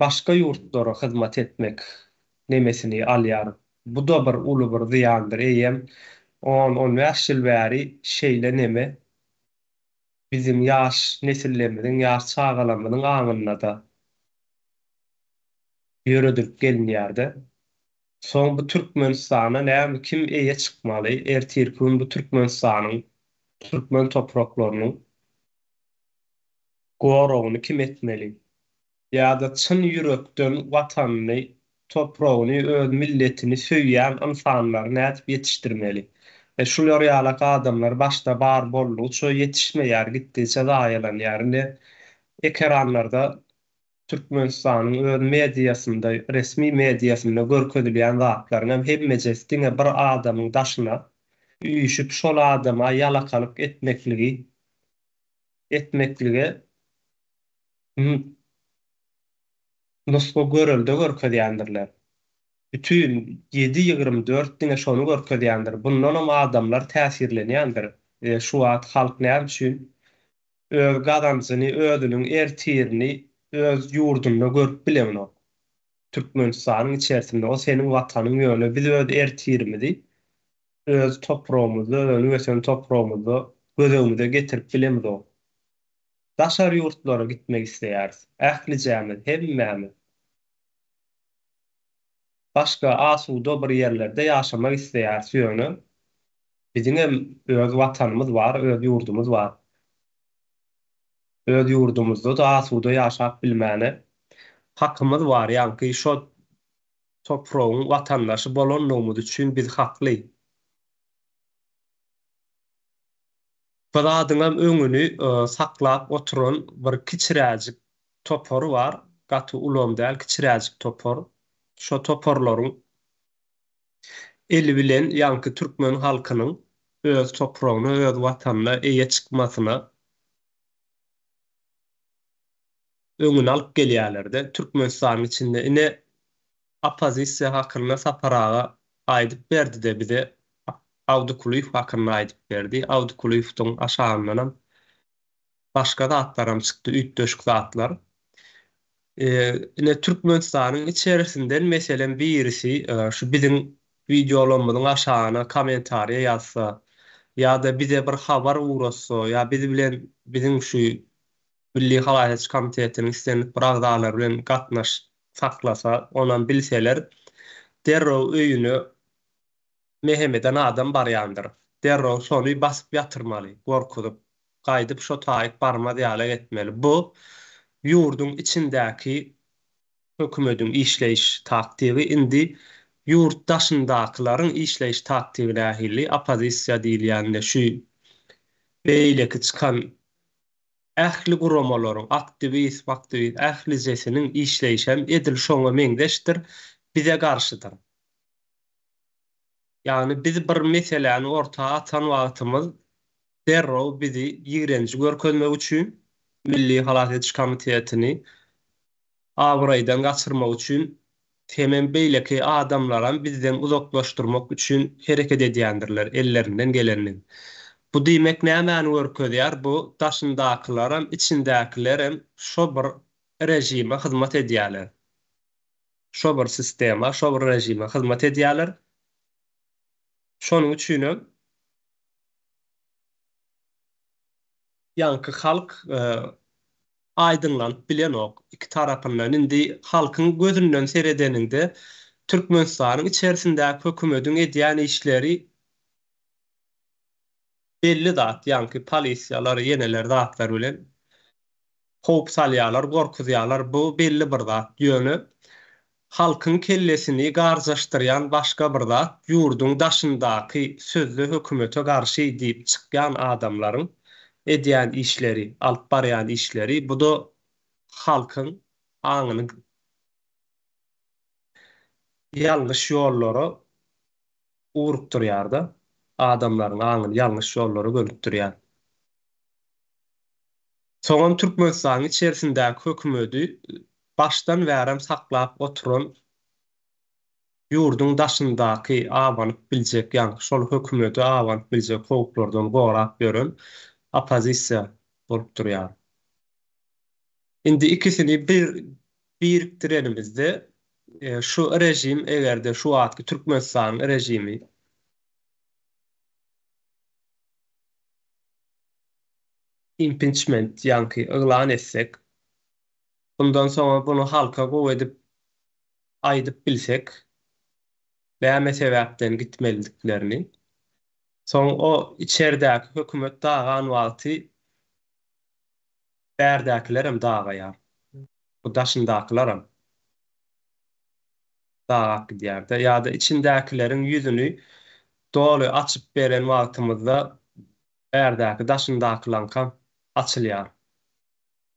başga ýurtlara hyzmat etmek nemesini alýar. Bu-da bir uly bir zyýandyr. Eýýäm on, 15 ýyl bäri şeýle neme biziň ýaş nesillerimiziň, ýaş çagalarymyzyň aňynda-da ýöredilip gelinýär-de. Soň bu Türkmenistana näme kim eýe çykmaly? Ertirki gün bu Türkmenistanyň, türkmen topraklarynyň goragyny kim etmeli? Ýa-da çyn ýürekden Watanyny, topragyny, öz milletini söýýän ynsanlary nädip ýetişdirmeli? E şular ýalak adamlar başda bar boldugyça ýetişmeýär, gitdigiçe zaýalanýar. Indi ekeranlarda Türkmenistanyň öz mediasynda, resmi mediasynda görkezilýän zatlaryň hem hemmejesi diňe bir adamyň daşyna üýşüp şol adama ýalakalyk etmekligi etmeklige nusga görelde görkezýändirler. Bütin ýedi 24 diňe şony görkezýändir. Bundanam adamlar täsirlenýändir. E, şu wagt halk näme üçin öz gazanjyny, özüniň ertirini öz ýurdunda görüp bilenok. Türkmenistanyň içerisinde o seniň watanyň ýöne biz öz ertirimizi öz topragymyzda, önüp ösen topragymyzda göz öňümize getirip bilemizok. Daşary ýurtlara gitmek isleýäris. Ählijämiz, hemmämiz. Başga asuda bir ýerlerde ýaşamak isleýäris ýöne biziňem öz watanymyz bar, öz ýurdumyz bar. Öz ýurdumyzda-da asuda ýaşap bilmäne hakymyz bar, ýaňky şo topragyň watandaşy bolanlygymyz üçin biz hakly. Bu zadyňam öňüni saklap oturan bir kiçiräjik topar bar, gaty ulam däl, kiçiräjik topar. Şo toparlaryň eli bilen ýaňky türkmen halkynyň öz topragyna, öz watanyna eýe çykmasyna öňüni alyp gelýärler-de. Türkmenistanyň içinde ine oppozisiýa hakynda Sapar aga aýdyp berdi-de bize Awdy Kulyýew hakynda aýdyp berdi. Awdy Kulyýewdiň aşagyndanam başga zatlaram çykdy, üýtgeşik zatlar. Ine Türkmenistanyň içerisinden meselem birisi şu biziň wideolarymyzyň aşagyna kommentariýa ýazsa ýa-da bize bir habar ugratsa ýa biz bilen biziň şu Milli halas ediş komitetiniň islendik bir agzalary bilen gatnaş saklasa, onam bilseler, derrew öýüne Mehemeden adam barýandyr. Derrew şony basyp ýatyrmaly, gorkuzyp, gaýdyp şo taýyk barmaz ýalak etmeli. Bu ýurduň içindäki hökümediň işleýiş taktigy. Indi ýurt daşyndakylaryň işleýiş taktigy nähili? Oppozisiýa diýilýän-de şu beýleki çykan ähli guramalaryň, aktiwist, maktiwist ählijesiniň işleýşem edil şoňa meňzeşdir, bize garşydyr. Ýagny biz bir meseläni orta atan wagtymyz derrew bizi ýigrenji görkezmek üçin Milli halas ediş komitetini abraýdan gaçyrmak üçin hemem beýleki adamlaram bizden uzaklaşdyrmak üçin hereket edýändirler ellerinden gelenini. Bu diýmek nämäni görkezýär bu daşyndakylaram içindäkilerem şo bir režime hyzmat edýäler. Şo bir sistema, şo bir režime hyzmat edýärler. Şonuň üçinem ýaňky halk aýdyňlanyp bilenok iki tarapyndan. Indi halkyň gözünden seredeniňde Türkmenistanyň içerisindäki hökümediň edýän işleri belli zat, ýaňky polisiýalar, ýeneler zatlar bilen howp salýarlar, gorkuzýarlar, bu belli bir zat. Ýöne halkyň kellesini garjaşdyrýan başga bir zat, ýurduň daşyndaky sözde hökümete garşy diýip çykýan adamlaryň edýän işleri, alyp barýan işleri, bu-da halkyň aňyny ýalňyş ýollara ugrukdyrýar-da, adamlaryň aňyny ýalňyş ýollara gönükdirýär. Soňam Türkmenistanyň içerisindäki hökümedi başdan bärem saklap oturan ýurduň daşyndaky abanyp biljek ýaňky şol hökümede abanyp biljek howplardan gorap ýören oppozisiýa bolup durýar. Indi ikisini bir. birikdirenimizde şu režim eger-de şu wagtky Türkmenistanyň režimi impiçment ýaňky yglan etsek, bundan soňra buny halka gowy edip aýdyp bilsek, näme sebäpden gitmelidiklerini, soň o içerdäki hökümet dagan wagty bärdäkilerem dagaýar, bu daşyndakylaram dagap gidýär-de, ýa-da içindäkileriň ýüzüni doly açyp beren wagtymyzda bärdäki daşyndakylaňkam açylýar.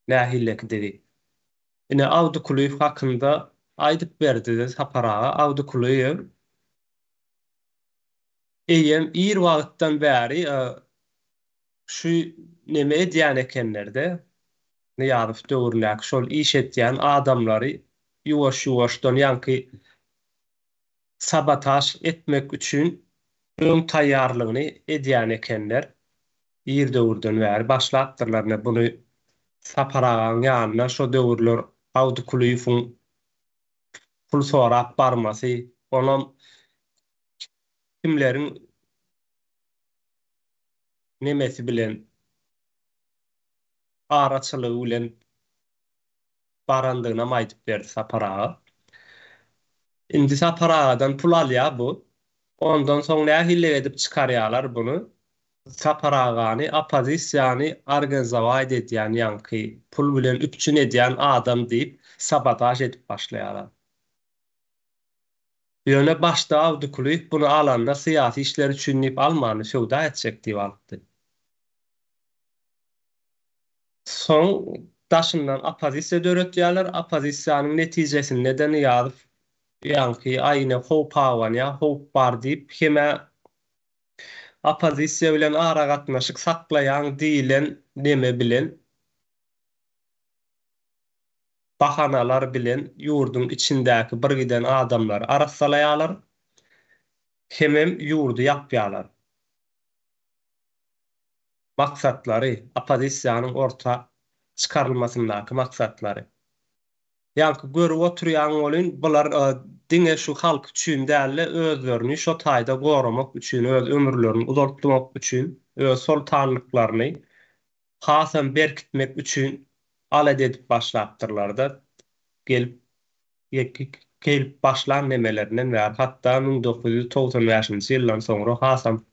Nähillekidigi. Ine Awdy Kulyýew hakynda aýdyp berdi-de Sapar aga, Awdy Kulyýew eýýäm ir wagtdan bäri şu neme edýän ekenler-de, Nyýazow döwründäki şol iş etýän adamlary ýuwaş-ýuwaşdan ýaňky sabotaž etmek üçin öň taýýarlygyny edýän ekenler. Ir döwürden bäri başlapdyrlar ine buny Sapar agaň ýanyna şo döwürler Awdy Kulyýewiň pul sorap barmasy, onam kimleriň nemesi bilen, araçylygy bilen barandygynam aýdyp berdi Sapar aga. Indi Sapar agadan pul alýar bu. Ondan soň nähili edip çykarýarlar buny? Sapar agany oppozisiýany organizowaýt edýän ýaňky pul bilen üpjün edýän adam diýip sabotaž edip başlaýarlar. Ýöne başda Awdy Kulyýew buny alanda syýasy işler üçin diýip almandy, söwda etjek diýip alypdy. Soň daşyndan oppozisiýa döretýärler, oppozisiýanyň netijesinde-de Nyýazow ýaňky aý ine howp abanýar, howp bar diýip hem-ä oppozisiýa bilen aragatnaşyk saklaýaň diýlen neme bilen, bahanalar bilen ýurduň içindäki bir giden adamlary arassalaýarlar, hemem ýurdy ýapýarlar. Maksatlary, oppozisiýanyň orta çykarylmasyndaky maksatlary. Ýaňky görüp oturýaň welin, bular diňe şu halk üçin däl-de, özlerini şo taýda goramak üçin, öz ömürlerini uzaltmak üçin, öz soltanlyklaryny hasam berkitmek üçin alada edip başlapdyrlar-da, gelip gelip başlan nemelerinden bäri, hatda 1995-nji ýyldan soňra hasam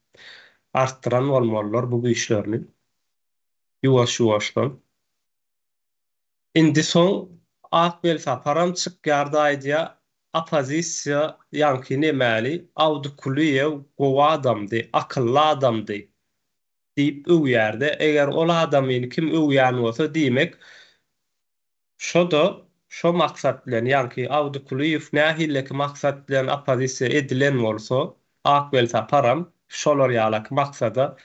artdyran bolmalylar bu güýçlerini ýuwaş-ýuwaşdan. Indi soň Ak Welsaparam çykýar-da aýdýar, oppozisiýa ýaňky nemäli, Awdy Kulyýew gowy adamdy, akylly adamdy diýip öwýär-de, eger ol adamyny kim öwýän bolsa, diýmek, Şo-da şo maksat bilen, ýaňky Awdy Kulyýew nähilleki maksat bilen oppozisiýa edilen bolsa, Ak Welsaparam şolar ýalaky maksada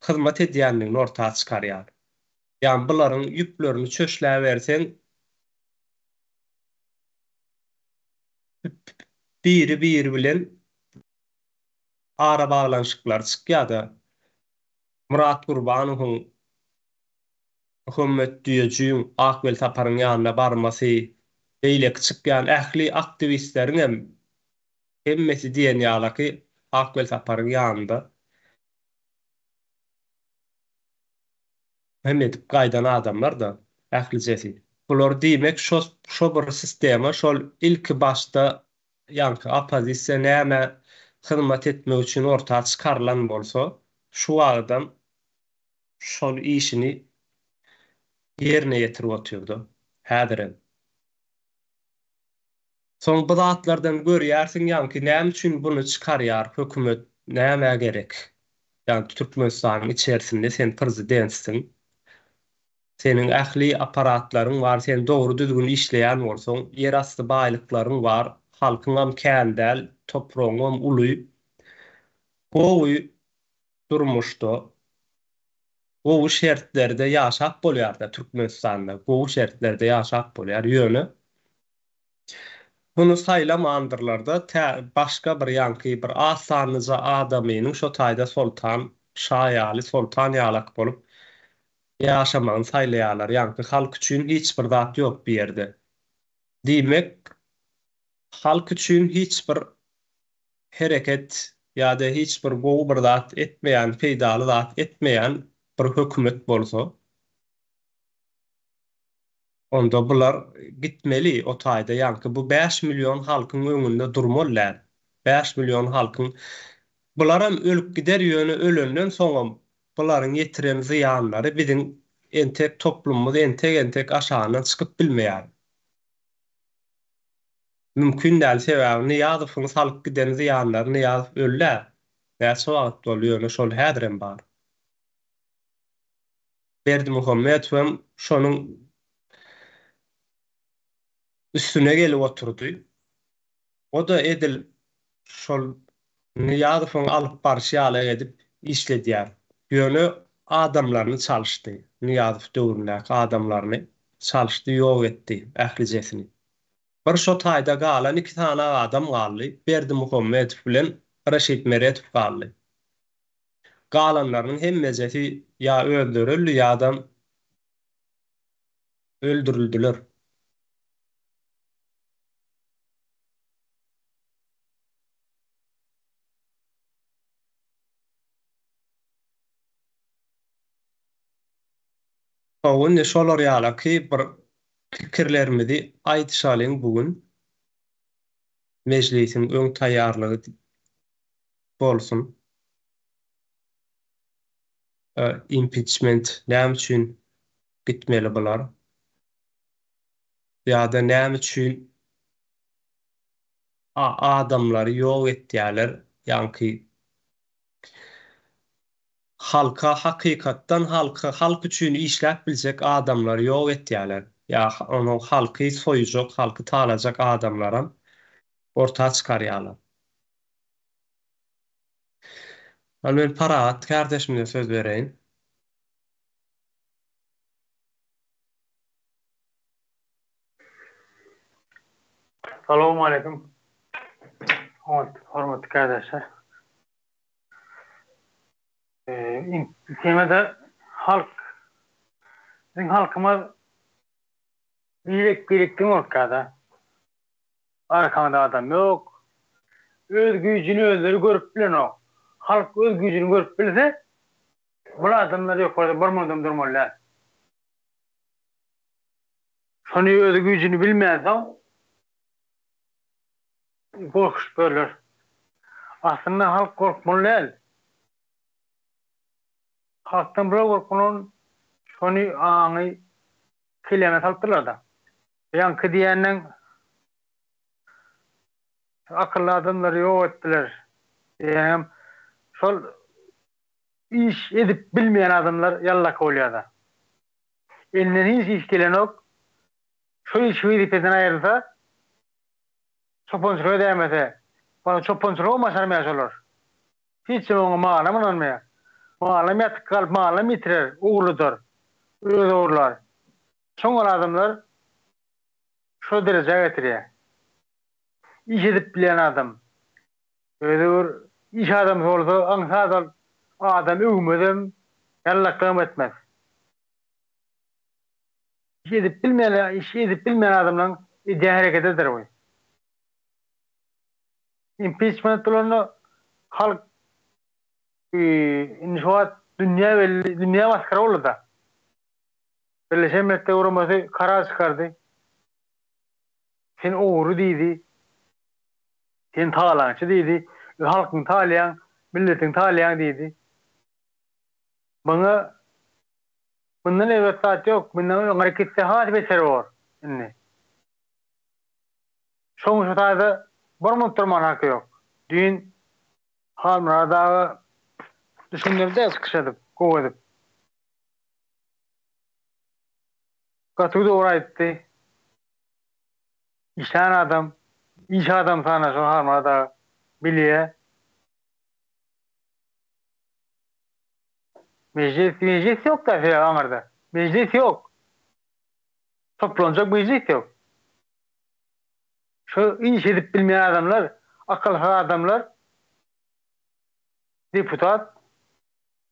hyzmat edýändigini orta çykarýar. Ýagny bularyň ýüplerini çöşläberseň, biri-biri bilen arabaglanyşyklary çykýar-da. Myrat Gurbanowyň Muhammet Düýejiň Ak Welsaparyň ýanyna barmasy, beýleki çykýan ähli aktiwistleriňem hemmesi diýen ýalaky Ak Welsaparyň ýanynda hem edip gaýdan adamlar-da ählijesi. Bular diýmek şo şo bir sistema şol ilki başda ýaňky oppozisiýa nämä hyzmat etmek üçin orta çykarylan bolsa, şu wagtam şol işini ýerine ýetirip otyrdy. Häzirem. Soň bu zatlardan görýärsiň ýaňky näme üçin buny çykarýar hökümet nämä gerek? Ýagny Türkmenistanyň içerisinde sen prezidentsiň. Seniň ähli apparatlaryň bar, sen dogry düzgün işleýän bolsaň, ýerasty baýlyklaryň bar, halkyňam kän däl, topragyňam uly. Gowy durmuşda gowy şertlerde ýaşap bolýarda Türkmenistanda gowy şertlerde ýaşap bolýar ýöne muny saýlamandyrlarda tä başga bir ýaňky bir az sanlyja adamynyň şo taýda soltan şa ýaly soltan ýalak bolup ýaşamagyny saýlaýarlar ýaňky halk üçin hiç bir zat ýok bu ýerde. Diýmek, halk üçin hiç bir hereket ýa-da hiç bir gowy bir zat etmeýän, peýdaly zat etmeýän bir hökümet bolsa, onda bular gitmeli o taýda, ýaňky bu 5 million halkyň öňünde durmaly däl. 5 million halkyň bularam ölüp gider, ýöne ölenden soňam bularyň ýetiren zyýanlary biziň entek toplumymyz entek-entek aşagyndan çykyp bilmeýär. Mümkin däl, sebäbi Nyýazowyň salyp giden zyýanlary Nyýazow öldä, näçe wagt boldy, ýöne şol häzirem bar. Berdimuhamedowem şonuň üstüne gelip oturdy. O-da edil şol Nyýazowyň alyp barşy ýaly edip işledýär. Ýöne adamlaryny çalyşdy. Nyýazow döwründäki adamlaryny çalyşdy, ýok etdi ählijesini. Bir şo taýda galan iki sany adam galdy, Berdimuhamedow bilen Reşit Meredow galdy. Galanlarynyň hemmejesi ýa özleri öldi ýa-da öldürildiler. Hawa, indi şolar ýalaky bir pikirlerimizi aýdyşalyň bu gün. Mejlisiň öň taýýarlygy bolsun. Impiçment näme üçin gitmeli bular? Ýa-da näme üçin adamlary ýok etýärler? Ýaňky halka hakykatdan halka halk üçin işläp biljek adamlary ýok etýärler. Ýa onuň halky soýujak, halky talajak adamlaram orta çykarýarlar. Hany men Parahat kärdeşimize söz bereýin. Salowmaleýkim hormatly kärdeşler. Temada halk biziň halkymyz birek birekden gorkýada. Arkaňda adam ýok. Öz güýjüni özleri görüp bilenok. Halk öz güýjüni görüp bilse, bul adamlar ýokarda bir mundam durmaly däl. Şony öz güýjüni bilmänsoň gorkuşyp ýörler. Aslynda halk gorkmaly däl. Halkdan bular gorkmaly şony aňy kelläňe salypdyrlarda. Ýaňky diýýäniň akylly adamlary ýok etdiler diýýänem şol iş edip bilmeýän adamlar ýallaka bolýada. Elinden hiç iş gelenok, şol iş wezipesinden aýrylsa, çopançylyk edäýmese, bala çopançylygam başarmaýar şolar. Hiç kim oňa malam ynanmaýar. Malam ýatyk galyp malam ýitirer, ogurladar, özi ogurlar. Şoň ol adamlar şo derejä getirýär. Iş edip bilýän adam, özi bir iş adamsy bolsa aňsat ol adam öwmezem, ýallaklygam etmez. Iş edip bilmeýän, iş edip bilmeýän adamlaryň edýän hereketidir bu. Impiçment bolanda halk indi şu wagt dünýä belli, dünýä masgara boldy-da. Birleşen Milletler Guramasy karar çykardy. Sen ogry diýdi. Sen talaňçy diýdi. Öz halkyňy talaýaň, milletiňi talaýaň diýdi. Muňa mundan erbet zat ýok. Mundan öňräk gitse has beter bor indi. Şoň şu taýda bir munt durman haky ýok. Düýn Halmyrat aga düşündirdi çykyş edip, gowy edip. Gaty dogry aýtdy. Işlän adam, iş adamsy ana şol Halmyrat aga bilýä. Mejlis, mejlis ýok da sebäbi aňyrda. Mejlis ýok. Toplanjak mejlis ýok. Şu iş edip bilmeýän adamlar, akylsyz adamlar deputat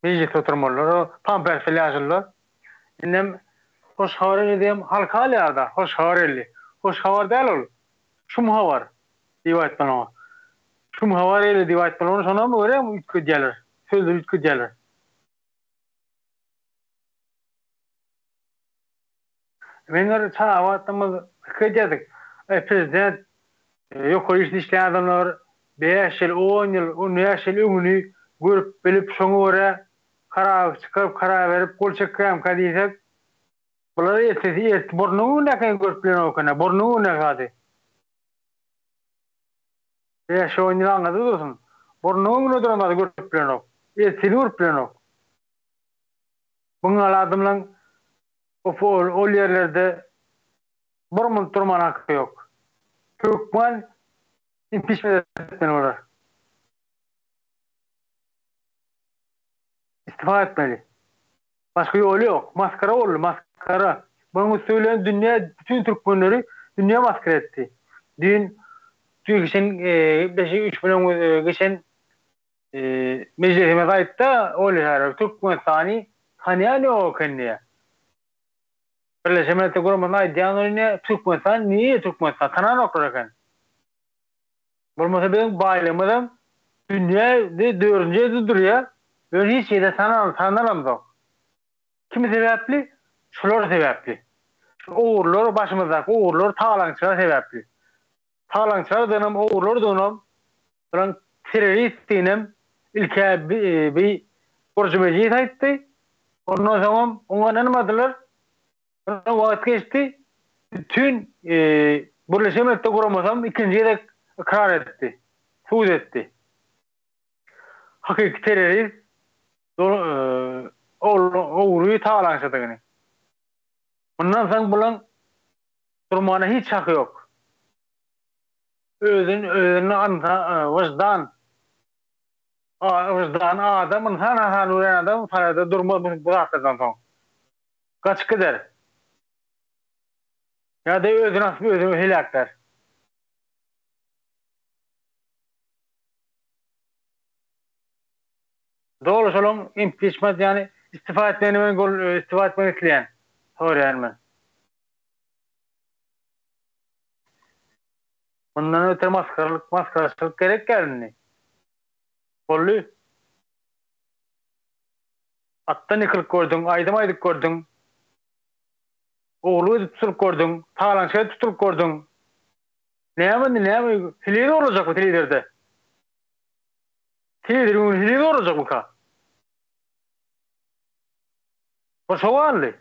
mejlisde oturmalylar. O pampersli ýaşulular. Indem hoş habar elli diýem halka alýarda, hoş habar elli. Hoş habar däl ol. Şum habar diýip aýtmaly oňa. Şum habar eýle diýip aýtmaly ony şonam görýäňmi üýtgedýärler. Sözleri üýtgedýärler. Men bir çaga wagtymyz pikir edýärdik. Eý prezident ýokary işde işleýän adamlar bäş ýyl, on ýyl, on bäş ýyl öňüni görüp bilip şoňa görä karar çykaryp karar berip gol çekýärmika diýsek bular ertesi ert burnuň öňündäkini görüp bilenok ekeni burnuň öňündäki zady. Bäş-on ýyl aňyrda dursun burnuň öňünde duran zady görüp bilenok. Ertini görüp bilenok. Buňňaly adamlaň ol ýerlerde bir munt durman haky ýok. Hökman impiçment etmeli bolar. Istifa etmeli. Başga ýoly ýok. Maskara boldy, maskara. Munuň üsti bilen dünýä bütin türkmenleri dünýä maskara etdi. Düýn geçen üç gün öň geçen Mejlisimiz aýtda Olyşarow Türkmenistany tanýan ýok eken diýýär. Birleşen Milletler Guramasyna aýdýan ol ine Türkmenistan nire Türkmenistan tananoklar eken. Bolmasa biziň baýlygymyzam dünýäde dördünji ýerde durýar. Ýöne hiç ýerde tanalamzok. Kim sebäpli? Şular sebäpli. Şu ogrular başymyzdaky ogrular talaňçylar sebäpli. Talaňçylardygynam ogrulardygynam Bulaň terroristdiginem ilk-ä bi Burjy Mejlis aýtdy. Ondan soňam oňa ynanmadylar. Ondan wagt geçdi. Bütin Birleşen Milletler Guramasam ikinji gezek ykrar etdi. Sud etdi. Hakyky terrorist ogry talaňçydygyny. Mundan soň bulaň durmana hiç haky ýok. Özün özüne ynsan wyždan wyždany adam ynsan hasany görýän adam saraýda durmaz bu zatlardan soň. Gaçyp gider. Ýa-da özüni asyp özüni heläklär. Doly şolaň impiçment ýagny istifa etmegini men gol istifa etmegini isleýän soraýan men. Mundan öte masgaralyk, masgaraçylyk gerek däl indi. Boldy. Atdan ýykylyp gördüň, aýdym aýdyp gördüň. Ogurlyk edip tutulyp gördüň, talaňçylyk edip tutulyp gördüň. Näme indi, näme, telewizor ogurlajakmy telewizorda? Telewizoryň öňünde telewizor ogurlajakmyka? Bir şo galdy.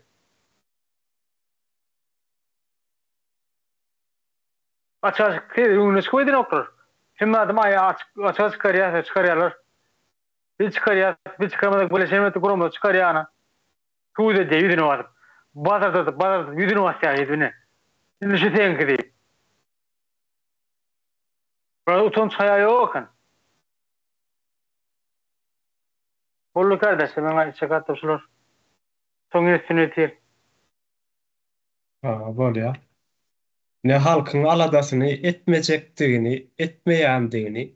Açyk-açyk tez öňüne çykyp edenoklar. Hemme adam aýa açyk açyga çykarýar, çykarýarlar. Biz çykarýas, biz çykarmasak Birleşen Milletler Guramasy çykarýar ana. Sud edýär ýüzüne basyp. Bazardadyp, bazardadyp ýüzüne basýar ýüzüne. Indi şu seňki diýip. Bularda utanç haýa ýok eken. Boldy kardeşler meň aýtjak zatlarym şular. Soň üstüni ýetir. Ha, bolýar. Ne halkyň aladasyny etmejekdigini, etmeýändigini,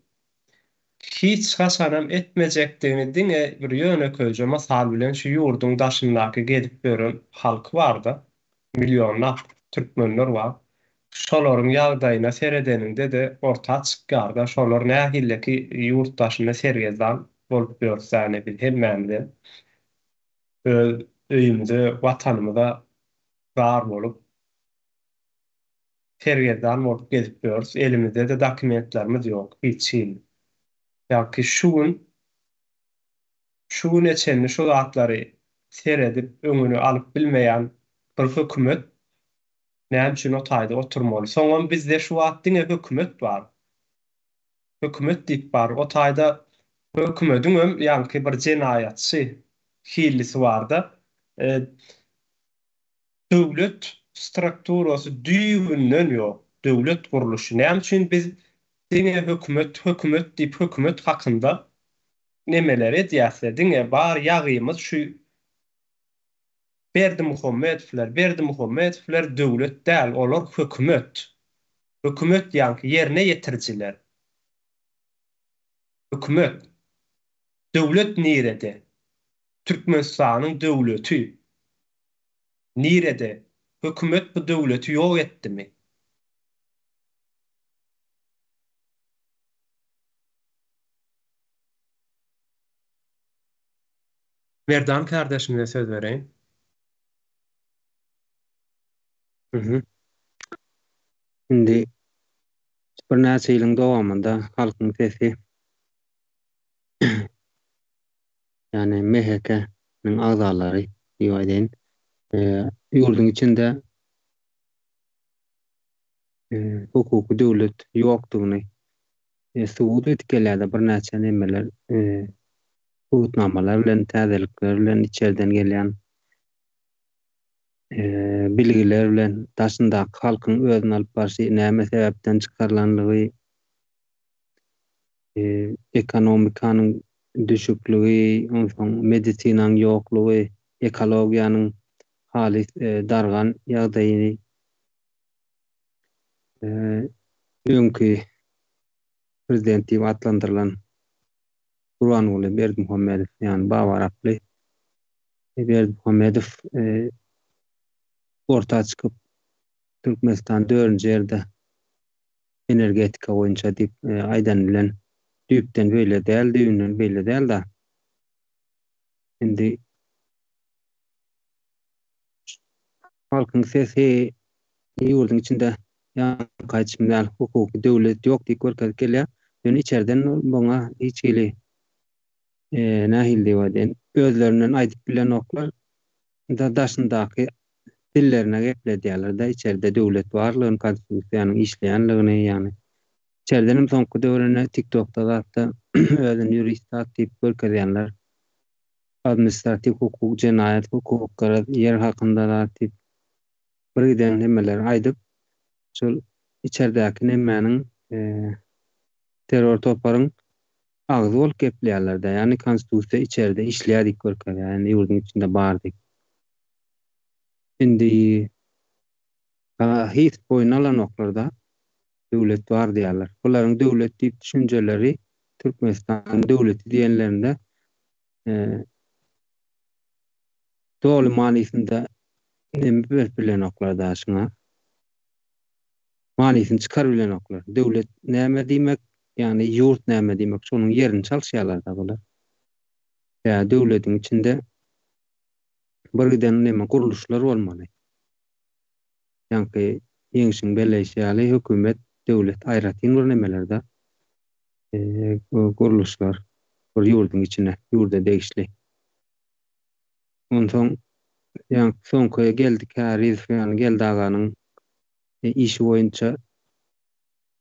hiç haçanam etmejekdigini diňe bir ýönekeýje mysal bilen şu ýurduň daşyndaky gezip ýören halky bar-da, millionlap türkmenler bar. Şolaryň ýagdaýyna seredeniňde-de orta çykýar-da, şolar nähilleki ýurt daşynda sergezdan bolup ýörüs-dä biz hemmämizem öz öýümize, watanymyza zar bolup, sergezdan bolup gezip ýörüs. Elimizde-de dokumentlerimiz ýok hiç hili. Ýagny şu gün, şu güne çenli şu zatlary seredip öňüni alyp bilmeýän bir hökümet näme üçin o taýda oturmaly? Soňam bizde şu wagt diňe hökümet bar. Hökümet diýip bar. O taýda hökümediňem ýaňky bir jenaýatçy hillisi bar-da. Döwlet strukturasy düýbünden ýok. Döwlet gurluşy. Näme üçin biz diňe hökümet, hökümet diýip hökümet hakynda nemeler edýäsle? Diňe bar ýagymyz şu Berdimuhamedowlar. Berdimuhamedowlar döwlet däl, olar hökümet. Hökümet ýaňky ýerine ýetirijiler. Hökümet. Döwlet nirede? Türkmenistanyň döwleti nirede? Hökümet bu döwleti ýok etdimi? Merdan kardeşimize söz bereýin. Mhm. Indi birnäçe ýylyň dowamynda halkyň sesi ýagny MHK-niň agzalary diýip aýdaýyn, ýurduň içinde hukuky döwlet ýokdugyny subut edip gelýärler birnäçe nemeler, subutnamalar bilen, täzelikler bilen, içerden gelýän bilgiler bilen, daşyndaky halkyň özüni alyp barşy, näme sebäpden çykarylanlygy, ekonomikanyň düşükligi, onsoň medisinanyň ýoklugy, ekologiýanyň halys dargan ýagdaýyny, öňki prezident diýip atlandyrylan Gurbanguly Berdimuhamedow, ýagny Baba Araply Berdimuhamedow orta çykyp, Türkmenistan dördünji ýerde energetika boýunça diýip aýdany bilen düýpden beýle däl, düýbünden beýle däl-de. Indi halkyň sesi ýurduň içinde ýaňky aýdyşym ýaly hukuky döwlet ýok diýip görkezip gelýär. Ýöne içerden muňa hiç hili nähili diýip aýdaýyn, özlerinden aýdyp bilenoklar. Daşyndaky dillerine gepledýärler-de, içerde döwlet barlygyny, konstitusiýanyň işleýänligini, ýagny içerdenem soňky döwründe TikTokda zatda özüni ýurist zat diýip görkezýänler, administratiw hukuk, jenaýat hukuk, garaz ýer hakynda zat diýip birgiden nemeleri aýdyp, şol içerdäki nemäniň terror toparyň agzy bolup gepleýärler-de, ýagny konstitusiýa içerde işleýär diýip görkezýär, ýagny ýurduň içinde bar diýip. Indi hiç boýun alanoklar-da, döwlet bar diýýärler. Bularyň döwlet diýip düşünjeleri Türkmenistan döwleti diýenlerinde doly manysynda neme berip bilenoklar-da şuňa. Manysyny çykaryp bilenoklar. Döwlet näme diýmek, ýagny ýurt näme diýmek, şonuň ýerini çalyşýarlar-da bular. Ýa döwletiň içinde birgiden neme gurluşlar bolmaly. Ýaňky Ýeňşiň belleýşi ýaly hökümet, döwlet aýratyn bir nemeler-de, gurluşlar bir ýurduň içine, ýurda degişli. Onsoň ýaňky soňky Geldi Kärizow ýagny Geldi aganyň işi boýunça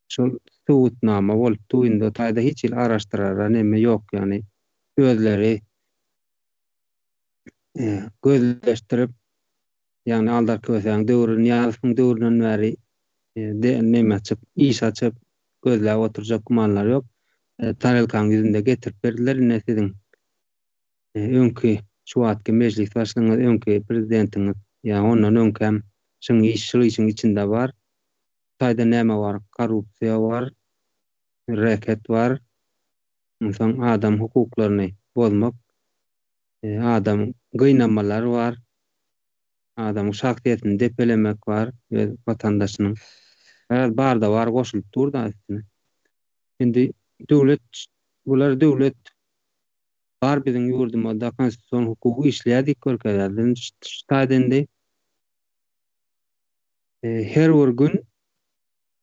şol subutnama bolupdy. Indi o taýda hiç hili araşdyrara neme ýok ýagny özleri gözleşdirip ýagny Aldar Kösäň döwri, Nyýazowyň döwründen bäri neme açyp, iş açyp, gözläp oturjak gümanlary ýok. Tarelkaň ýüzünde getirip berdiler. Ine siziň öňki şu wagtky mejlis başlygyňyz, öňki prezidentiňiz, ýa ondan öňkäm şuň iş, şul işiň içinde bar. Bu taýda näme bar? Korrupsiýa bar, reket bar. Onsoň adam hukuklaryny bozmak, adam gynamalar bar. Adamyň şahsyýetini depelemek bar, öz watandaşynyň. Garaz, bar-da bar goşulyp dur-da üstüne. Indi döwlet, bular döwlet bar biziň ýurdumyzda konstitusion hukuk işleýär diýip görkezýär. Biz şu taýda indi her bir gün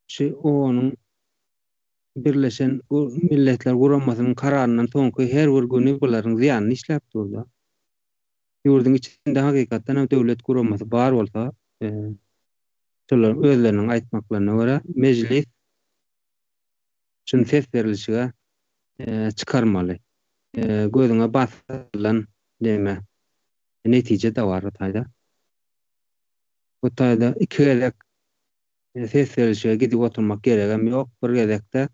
şu OON-yň Birleşen Milletler Guramasynyň kararyndan soňky her bir güni bularyň zyýanyny işläp dur-da. Ýurduň içinde hakykatdan hem döwlet guramasy bar bolsa, şolaryň özleriniň aýtmaklaryna görä, Mejlis şuny ses berlişige çykarmaly. Gözüňe basylan neme, netije-de bar bu taýda. Bu taýda iki gezek ses berlişige gidip oturmak geregem ýok. Bir gezekde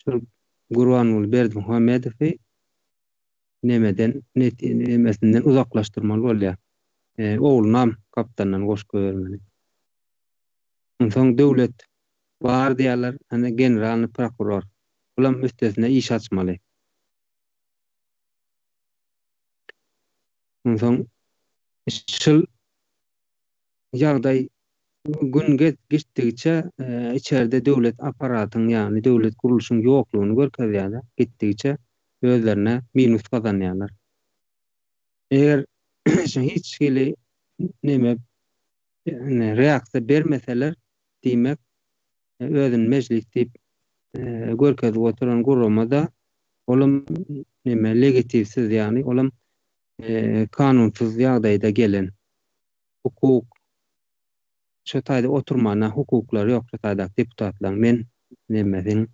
şol Gurbanguly Berdimuhamedowy nemeden nemesinden uzaklaşdyrmaly bolýar. Oglunam gapdalyndan goşup goýbermeli. Onsoň döwlet bar diýýärler, hany generalnyý prokuror. Bulam üstesine iş açmaly. Onsoň şul ýagdaý gün gitdigiçe içerde döwlet apparatyň, ýagny döwlet gurluşyň ýoklugyny görkezýär-de, gitdigiçe özlerine minus gazanýarlar. Eger hiç hili neme reaksiýa bermeseler, diýmek, özüni mejlis diýip görkezip oturan gurama-da olam neme legitiwsiz, ýagny olam kanunsyz ýagdaýda gelen hukuk şo taýda oturmana hukuklary ýok şo taýdaky deputatlaryň men neme seň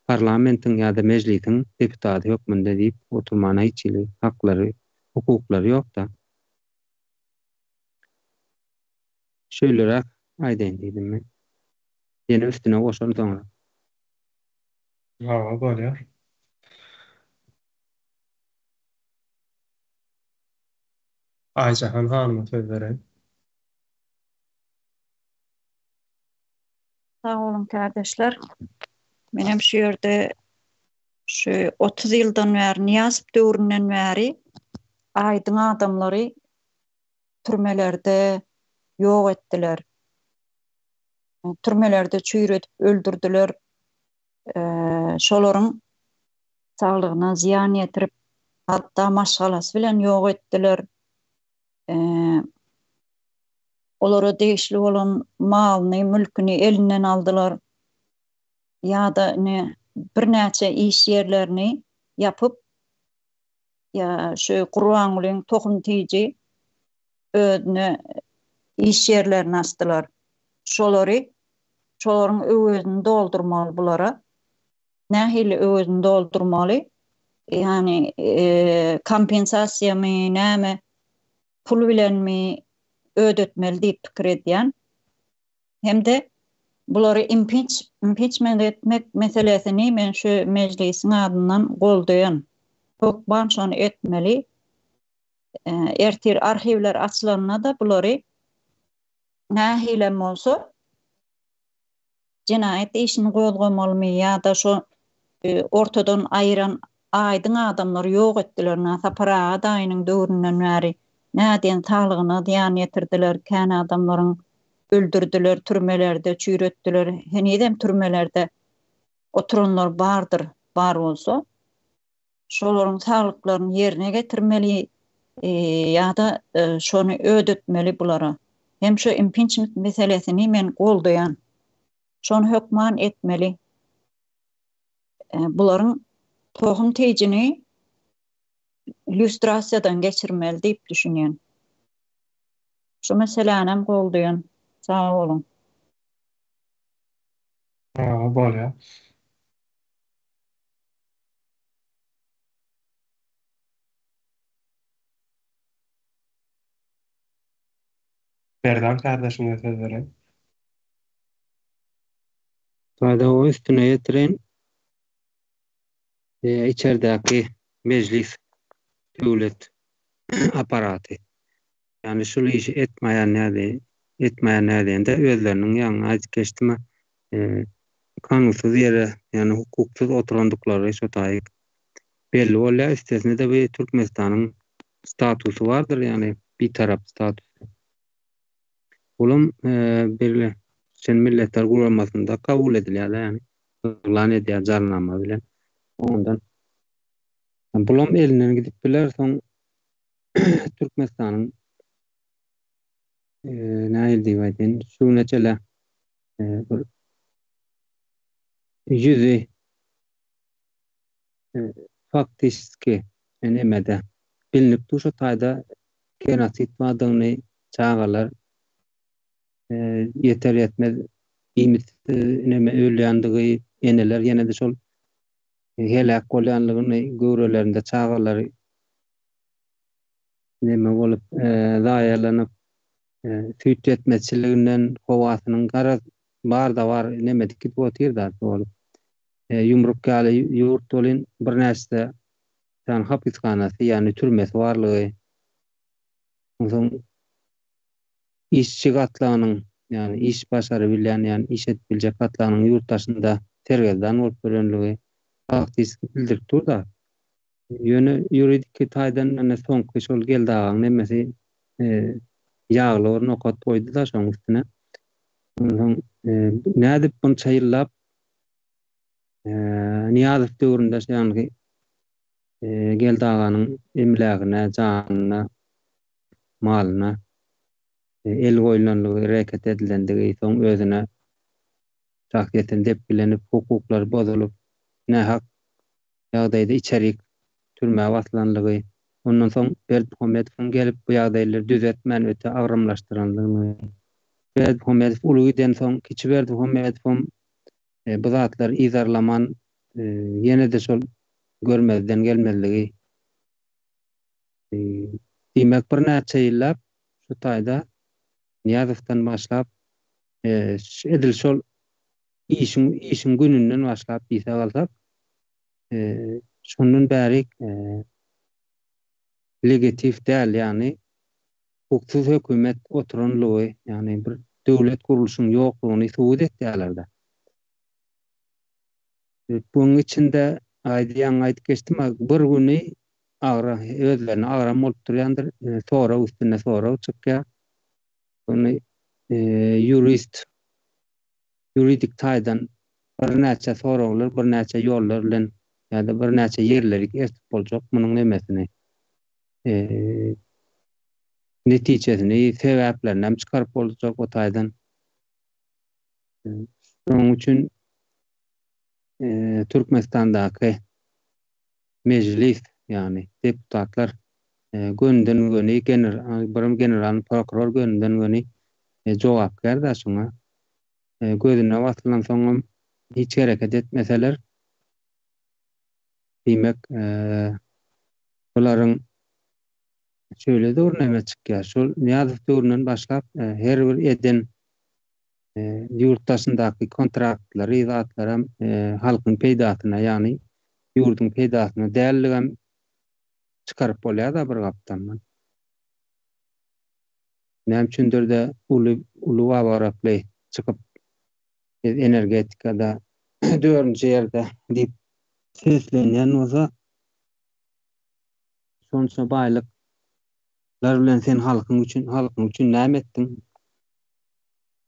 parlamentiň ýa-da mejlisiň deputaty hökmünde diýip oturmana hiç hili haklary hukuklary ýok-da. Şeýleräk aýdaýyn diýdim men. Ýene üstüne goşaryn soňra. Hawa bolýar. Aýjahan hanyma söz bereýin. Sag boluň kärdeşler. Menem şu ýerde şu 30 ýyldan bäri Nyýazow döwründen bäri aýdyň adamlary türmelerde ýok etdiler. Türmelerde çüýredip öldürdiler. Şolaryň saglygyna zyýan ýetirip, hatda maşgalasy bilen ýok etdiler. Olara degişli bolan malyny, mülküni elinden aldylar. Ýa-da ine birnäçe iş ýerlerini ýapyp, ýa şu Gurbangulyň tohum tiji özüne iş ýerlerini açdylar. Şolary, şolaryň öwezini doldurmaly bulara. Nähili öwezini doldurmaly? Ýagny kompensasiýamy, näme, pul bilenmi ödetmeli diýip pikir edýän. Hem-de bulary impiç, impiçment etmek meselesini men şu mejlisiň adyndan goldaýan. Hökman şony etmeli. Ertir arhiwler açylanda-da bulary nähilem bolsa jenaýat işini gozgamalymy ýa-da şo ortadan aýyran aýdyň adamlary ýok etdiler na Sapar aga daýynyň döwründen bäri nädýän saglygyna zyýan ýetirdiler kän adamlaryň öldürdiler türmelerde çüýretdiler henizem türmelerde oturanlar bardyr bar bolsa şolaryň saglyklaryny ýerine getirmeli ýa-da şony ödetmeli bulara. Hem şu impiçment meselesini men goldaýan. Şony hökman etmeli. Bularyň tohum tejini lýustrasiýadan geçirmeli diýip düşünýän. Şu meselänem goldaýan. Sag boluň. Bolýar. Merdan kardeşime söz bereýin. Sada o üstüne ýetireýin. Içerdäki mejlis döwlet aparaty. Ýagny şul işi etmeýän näde etmeýän nädende özleriniň ýaňy aýdyp geçdim kanunsyz ýere ýagny hukuksyz oturandyklary şo taýy belli bolýar. Üstesine-de bu Türkmenistanyň statusy bardyr, ýagny bitarap statusy. Olam Birleşen Milletler Guramasynda kabul edilýär, ýagny yglan edýär jarnama bilen. Ondan bulam elinden gidip biler, soň Türkmenistanyň nähili diýip aýdaýyn, şu güne çenli bir ýüzi faktiski nemede bilnip dur şo taýda genosid bardygyny çagalar ýeter ýetmez iýmit neme ölýändigi eneler ýene-de şol heläk bolýanlygyny göwrelerinde çagalary neme bolup zaýalanyp süýt ýetmezçiliginden howasynyň garaz bar-da bar nemedik gidip otyr-da bolup. Ýumruk ýaly ýurt welin birnäçe sany hapishanasy, ýagny türmesi barlygy, onsoň işçi gatlagynyň, ýagny iş başarybilýän, ýagny iş edip biljek gatlagynyň ýurt daşynda sergezdan bolup ýörenligi faktiski bildirip dur-da. Ýöne ýuridiki taýdan ine soňky şol Geldi agaň nemesi ýagly bir nokat goýdy-da şoň üstüne. Onsoň nädip bunça ýyllap Nyýazow döwründe şo ýanky Geldi aganyň emlägine, janyna. malyna el goýlanlygy, reket edilendigi, soň özüne şahsyýetini depgilenip, hukuklary bozulyp, nähak ýagdaýda içerik türmä basylanlygy, ondan soň Berdimuhamedowyň gelip bu ýagdaýlary düzetmän öte agramlaşdyranlygyny, Berdimuhamedow uly gidensoň kiçi Berdimuhamedowam bu zatlary yzarlaman ýene-de şol görmezden gelmezligi, diýmek birnäçe ýyllap şu taýda Nyýazowdan başlap edil şol işiň işiň gününden başlap diýsek alsak şondan bäri legetiw däl ýagny hukuksyz hökümet oturanlygy ýagny bir döwlet gurluşyň ýoklugyny subut etýärlerde. Buň içinde aýdýan aýdyp geçdim bir güni agra özlerine agram bolup durýandyr sorag üstünde sorag çykýar. Ony ýurist ýuridik taýdan birnäçe soraglar, birnäçe ýollar bilen ýa-da birnäçe ýerleri eltip boljak munuň nemesini netijesini, sebäplerini hem çykaryp boljak o taýdan. Şonuň üçin Türkmenistandaky Mejlis, ýagny deputatlar gönüden-göni bir generalnyý prokuror gönüden-göni jogapkär-dä şuňa. Gözüne basylansoňam hiç hereket etmeseler, diýmek, bularyň şeýle-de bir neme çykýar. Şol Nyýazow döwründen başlap her bir eden ýurt daşyndaky kontraktlary, zatlaram halkyň peýdasyna, ýagny ýurduň peýdasyna däldigem çykaryp bolýar-da bir gapdaldan. Näme üçindir-de uly uly wawarakly çykyp biz energetikada dördünji ýerde diýip seslenýän bolsa, şonça baýlyklar bilen sen halkyň üçin halkyň üçin näme etdiň?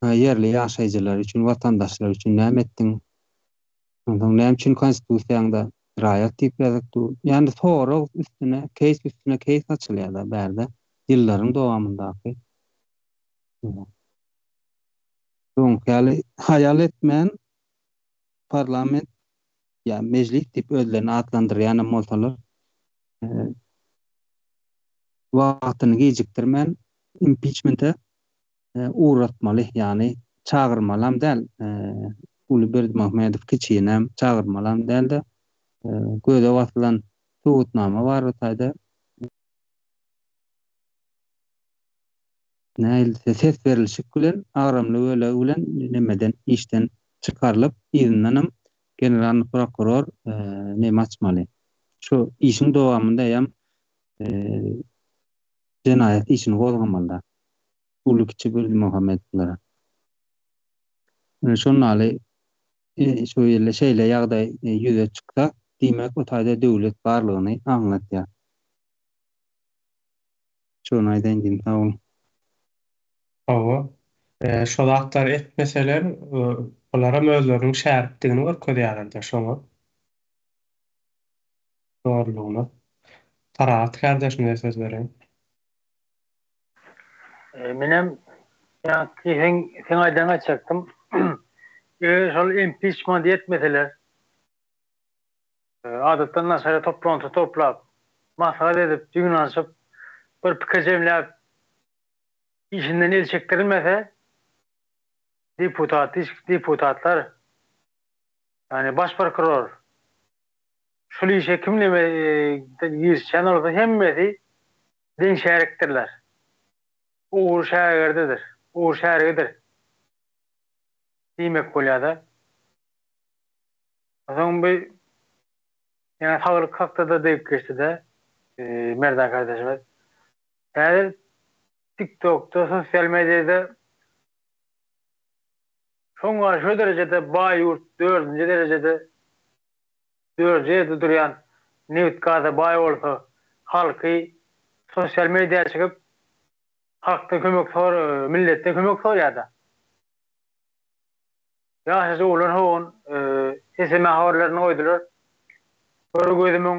Ýerli ýaşaýjylar üçin, watandaşlar üçin näme etdiň? Onsoň näme üçin konstitusiýaňda raýat diýip ýazyp dur? Ýagny sorag üstüne, keýs üstüne keýs açylýar-da bärde ýyllaryň dowamyndaky. Soňky ýaly haýal etmän parlament ýa mejlis diýip özlerini atlandyrýanam bolsalar, wagtyny gijikdirmän impiçmente ugratmaly, ýagny çagyrmalam däl, uly Berdimuhamedow kiçinem çagyrmalam däl-de, göze basylan subutnama bar bu taýda. Nähili ses berilişik bilen, agramly bölegi bilen nemeden işden çykarylyp, yzyndanam generalnyý prokuror neme açmaly. Şu işiň dowamynda hem jenaýat işini gozgamalyda. Uly kiçi Berdimuhamedowlara. Ine şondaly şu ýylda şeýle ýagdaý ýüze çyksa, diýmek o taýda döwlet barlygyny aňlatýar. Şony aýdaýyn diýdim, sag boluň. Hawa. Şo zatlary etmeseler, bularam özleriniň şärikdigini görkezýärler-de şoňa. Dogrulygyna. Parahat kardeşimize söz bereýin. Menem ýaňky seň seň aýdanyňy aýtjakdym. Eger şol impiçment etmeseler, adatdan daşary toplantgy toplap, maslahat edip, ýygnanyşyp, bir pikir jemläp, işinden el çekdirilmese, deputat, deputatlar, ýagny baş prokuror şul işe kim neme girişýän bolsa hemmesi deň şärikdirler. Ogry şägirdidir, ogry şärigidir diýmek bolýar-da. Soň bu ýa saglyk hakda-da degip geçdi-de Merdan kardeşimiz. Häzir TikTokda, sosial mediada şoňa şo derejede baý ýurt dördünji derejede dördünji ýerde durýan nebit gaza baý bolsa halky sosial media çykyp halkdan kömek sor milletden kömek sorýada. Ýaşajyk oglan howan SME habarlaryny goýdular. Bir gözümiň.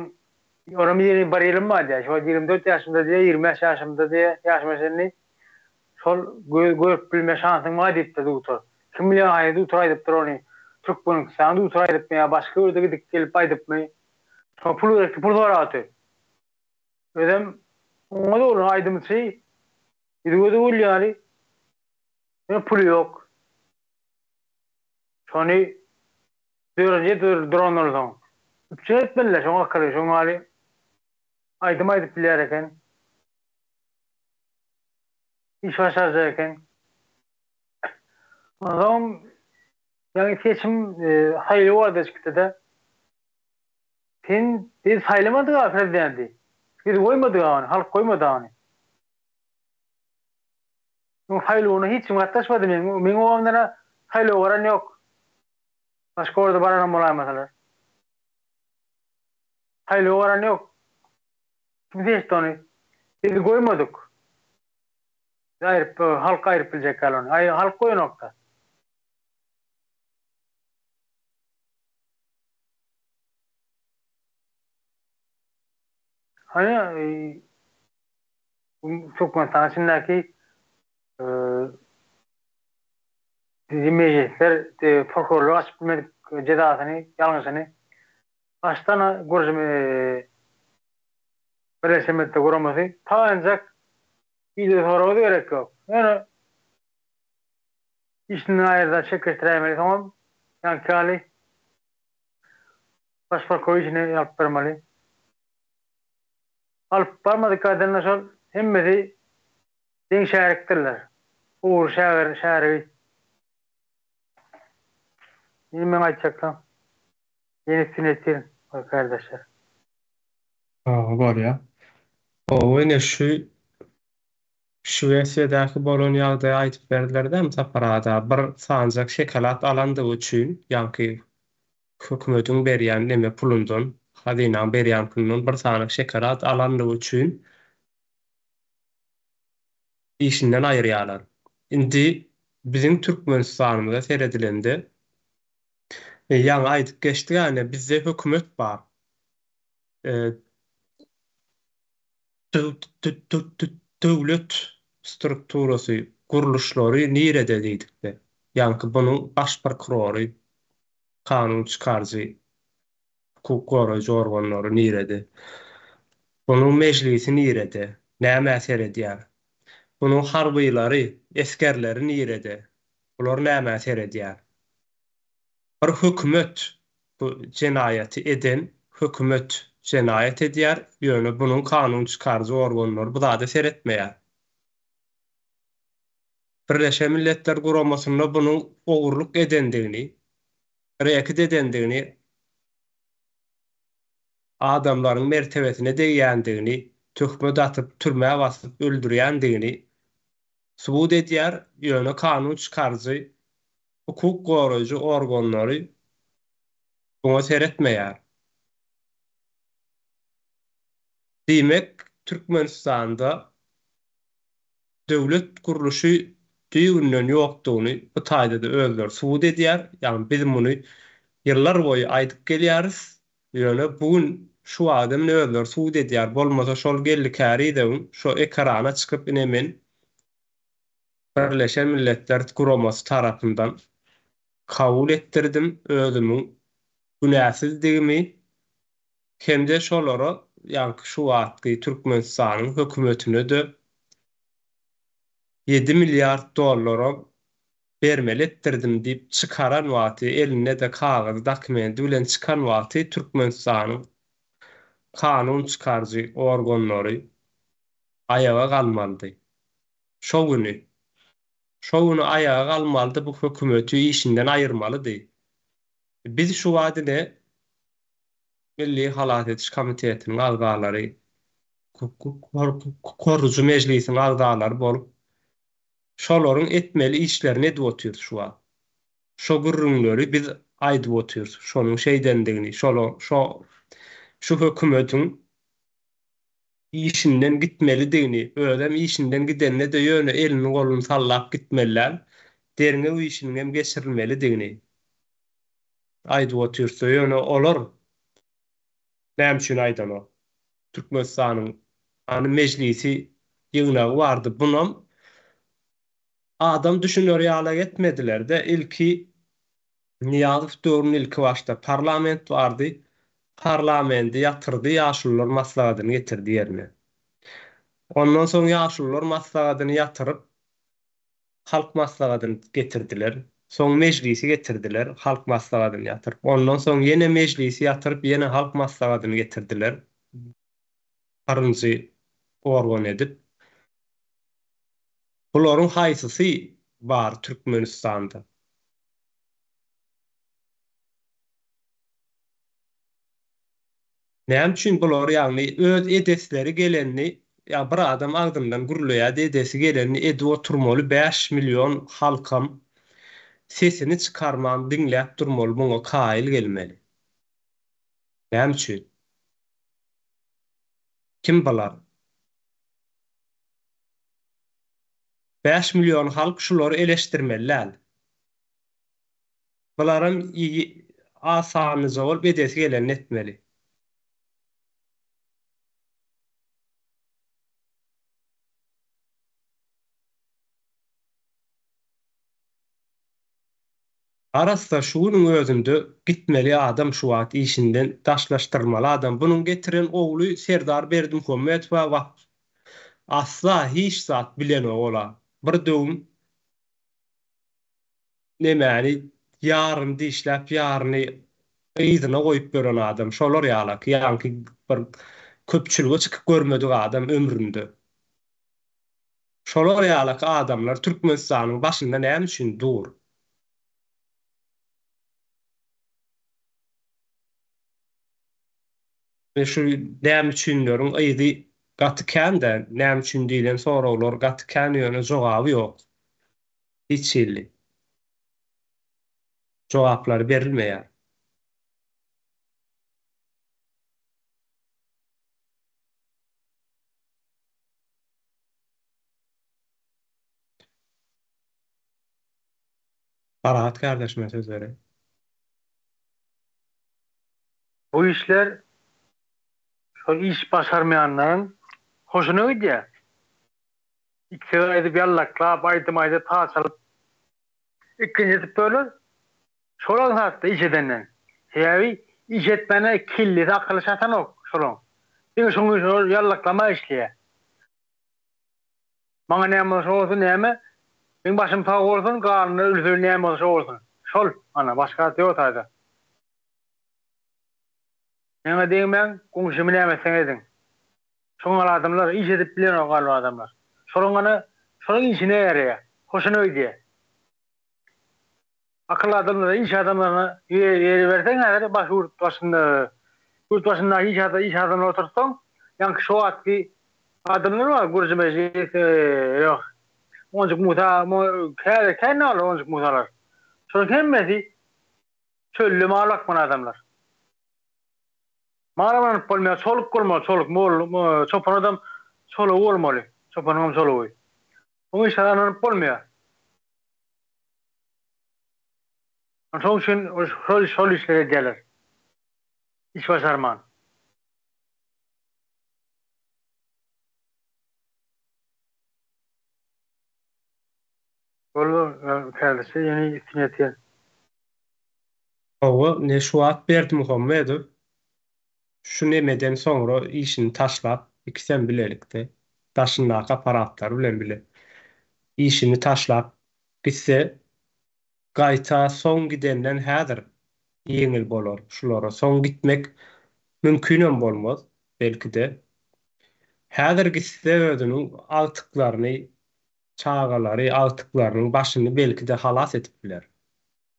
Onam 21 ýylym bar diýýär. Şol 24 ýaşymda diýýär, 25 ýaşymda diýýär, ýaşyma çenli şol görüp bilme şansyň bar diýipdir dugtor. Kim bilýär haýsy dugtor aýdypdyr ony. Türkmenistanyň dugtory aýdypmy ýa başga ýerde gidip gelip aýdypmy. Şoňa pul gerekdi, pul sorap otyr. Özem oňa dogry aýdymçy ýüzi-gözi gül ýaly. Ýöne puly ýok. Şony dörenje duran bolsaň. Üpjün etmeliler şoň akyly, şoň ýaly aýdym aýdyp bilýär eken. Iş başarjak eken. Onsoň ýaňy seçim saýlaw barada çykdy-da. Sen biz saýlamadyk-a prezidenti. Biz goýmadyk-a ony, halk goýmady ony. Muň saýlawyna hiç kim gatnaşmady meň meň obamdan-a saýlawa baran ýok. Başga ýerde baranam bolaýmasalar. Saýlawa baran ýok. Kim seçdi ony? Biz goýmadyk. Biz aýryp halk aýryp biljek ýaly ony. Aý halk goýanokda. Hany Türkmenistanyň içindäki mejlisler prokurorlar açyp bilmedik jezasyny, ýalňyşyny başdan gurjy Birleşen Milletler Guramasy taýynjak wideo soraga gerek ýok. Ýöne işinden aýyrda çekişdiräýmeli soňam ýaňky ýaly baş prokuror işine alyp bermeli. Alyp barmadyk adamlar şol hemmesi deň şärikdirler. Ogry şägir şärigi. Indi meň aýtjaklarym. Ýene üstüni ýetirin kärdeşler. Hawa bolýa. Gowy ine şu Şwesiýadaky bolan ýagdaýy aýdyp berdiler-dä Sapar aga bir sanjak şekalad alandygy üçin ýaňky Hökümetiň berýän neme pulundan, hazynaň berýän pulundan bir sany şekerad alanlygy üçin işinden aýyrýarlar. Indi biziň Türkmenistanymyza seredilende, ýaňy aýdyp geçdik-ä ine, bizde hökümet bar. Döwlet strukturasy, gurluşlary nirede diýdikde, ýaňky bunuň baş prokurory, kanun çykaryjy, hukuk goraýjy organlary nirede? Bunuň mejlisi nirede? Nämä seredýär? Bunuň harbylary, esgerleri nirede? Bular nämä seredýär? Bir hökümet bu jenaýaty eden hökümet jenaýat edýär, ýöne bunuň kanun çykaryjy organlary bu zada seretmeýär. Birleşen Milletler Guramasynda bunuň ogurlyk edendigini, reket edendigini, adamlaryň mertebesine degýändigini, töhmet atyp, türmä basyp öldürýändigini subut edýär, ýöne kanun çykaryjy hukuk goraýjy organlary buňa seretmeýär. Diýmek, Türkmenistanda döwlet gurluşy düýbünden ýokdugyny bu taýda-da özleri subut edýär. Ýagny biz muny ýyllar boýy aýdyp gelýäris. Ýöne bu gün şu wagta indi özleri subut edýär. Bolmasa şol Geldi Kärizowyň şo ekrana çykyp ine men Birleşen Milletler Guramasy tarapyndan kabul etdirdim özümiň günäsizdigimi hem-de şolara, ýaňky şu wagtky Türkmenistanyň hökümetine-de ýedi milliard dollara bermeli etdirdim diýip çykaran wagty, elinde-de kagyzy, dokumenti bilen çykan wagty Türkmenistanyň kanun çykaryjy organlary aýaga galmalydy. Şo güni. Şo güni aýaga galmalydy, bu hökümeti işinden aýyrmalydy. Biz şu wagt ine Milli halas ediş komitetiniň agzalary, Korujy mejlisiň agzalary bolup, şolaryň etmeli işlerini edip otyrys şu wagt. Şo gürrüňleri biz aýdyp otyrys, şonuň şeýdendigini, şolar, şo, şu hökümetiň işinden gitmelidigini, özem işinden gidende-de ýöne elini-goluny sallap gitmeli däl, derňew işiniňem geçirilmelidigini aýdyp otyrsa, ýöne olar näme üçin aýdanok? Türkmenistanyň hany mejlisi ýygnagy bardy. Bunam adam düşüner ýalak etmediler-de. Ilki Nyýazow döwründe ilki başda parlament bardy. Parlamendi ýatyrdy, Ýaşulular maslahatyny getirdi ýerine. Ondan soň Ýaşulular maslahatyny ýatyryp, Halk maslahatyny getirdiler. Soň Mejlisi getirdiler, Halk maslahatyny ýatyryp. Ondan soň ýene Mejlisi ýatyryp, ýene Halk maslahatyny getirdiler. Birinji organ edip. Bularyň haýsysy bar Türkmenistanda? Näme üçin bular ýagny öz edesleri gelenini ýa bir adam agzyndan gürleýädi edesi gelenini edip oturmaly 5 million halkam sesini çykarman diňläp durmaly muňa kaýyl gelmeli. Näme üçin? Kim bular? 5 million halk şulary eleşdirmeli däl. Bularam az sanlyja bolup edesi gelenini etmeli. Arassa şu günüň özünde gitmeli adam şu wagt işinden daşlaşdyrylmaly adam bunuň getiren ogly Serdar Berdimuhamedowa wap asla hiç zat bilenok ola bir döwüm nemäni ýaryny dişläp ýaryny yzyna goýup ýören adam şolar ýalak ýaňky bir köpçülige çykyp görmedik adam ömründe. Şolar ýalak adamlar Türkmenistanyň başynda näme üçin dur? Şu näme üçinleriň yzy gaty kän-dä, näme üçin diýlen soraglar gaty kän ýöne jogaby ýok. Hiç hili jogaplary berilmeýär. Parahat kardeşime söz bereýin. Bu işler şol iş başarmaýanlaryň hoşuna gidýär. Iki söz aýdyp ýallaklap, aýdym aýdyp, saz çalyp ikinji edip böler. Şol aňsatda iş edenden. Sebäbi iş etmäne kellesi akyly çatanok şolaň. Diňe şoň üçin şol ýallaklama işleýär. Maňa näme bolsa şo bolsun näme? Meň başym sag bolsun, galany ölse näme bolsa şo bolsun. Şol, ana, başga zat ýok taýda. Meňe degmäň, goňşymy näme etseň ediň. Şoňal adamlar iş edip bilenok galyp adamlar. Şolaň ana şolaň işine ýaraýar. Hoşuna gidýär. Akylly adamlara iş adamlaryna ýer berseň häzir baş ýurt başynda ýurt başyndaky iş adam iş adamlary oturtsaň ýaňky şo wagtky adamlar bar gürji mejlis ýok Monjuk Musa häzir kän olar Monjuk Musalar. Şolaryň hemmesi çölde mal bakmaly adamlar. Mala ynanyp bolmaýar, çoluk bolmaly, çoluk, mol, çopan adam çolugy bolmaly, çopanyňam çolugy. Oňa hiç zada ynanyp bolmaýar. Şonuň üçin şol şol işleri edýärler. Iş başarman. Boldy, kärdeşler, ýene üstüni ýetýän. Hawa, ine şu wagt Berdimuhamedow şu nemeden soňra işini taşlap, ikisem bilelikde, daşyndaky apparatlary bilen bile işini taşlap gitse, gaýta soň gidenden häzir ýeňil bolar şulara. Soň gitmek mümkinem bolmaz, belki-de. Häzir gitse özüniň agtyklaryny, çagalary, agtyklarynyň başyny belki-de halas edip biler.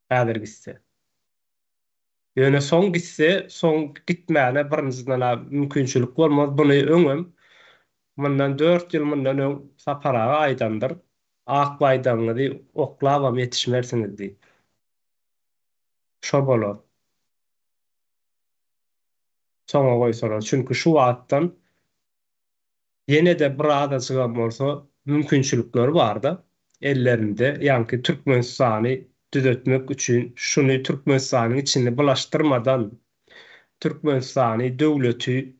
Häzir gitse. Ýöne soň gitse, soň gitmäne birinjiden-ä mümkinçilik bolmaz. Buny öňem, mundan dört ýyl mundan öň Sapar aga aýdandyr. Ak baýdagyňyzy oklabam ýetişmersiňiz diýip. Şo bolar. Soňa goýsalar. Çünki şu wagtdan Ýene-de birazajygam bolsa mümkinçilikleri bar-da ellerinde, ýaňky Türkmenistany düzetmek üçin şuny Türkmenistanyň içini bulaşdyrmadan, Türkmenistany, döwleti,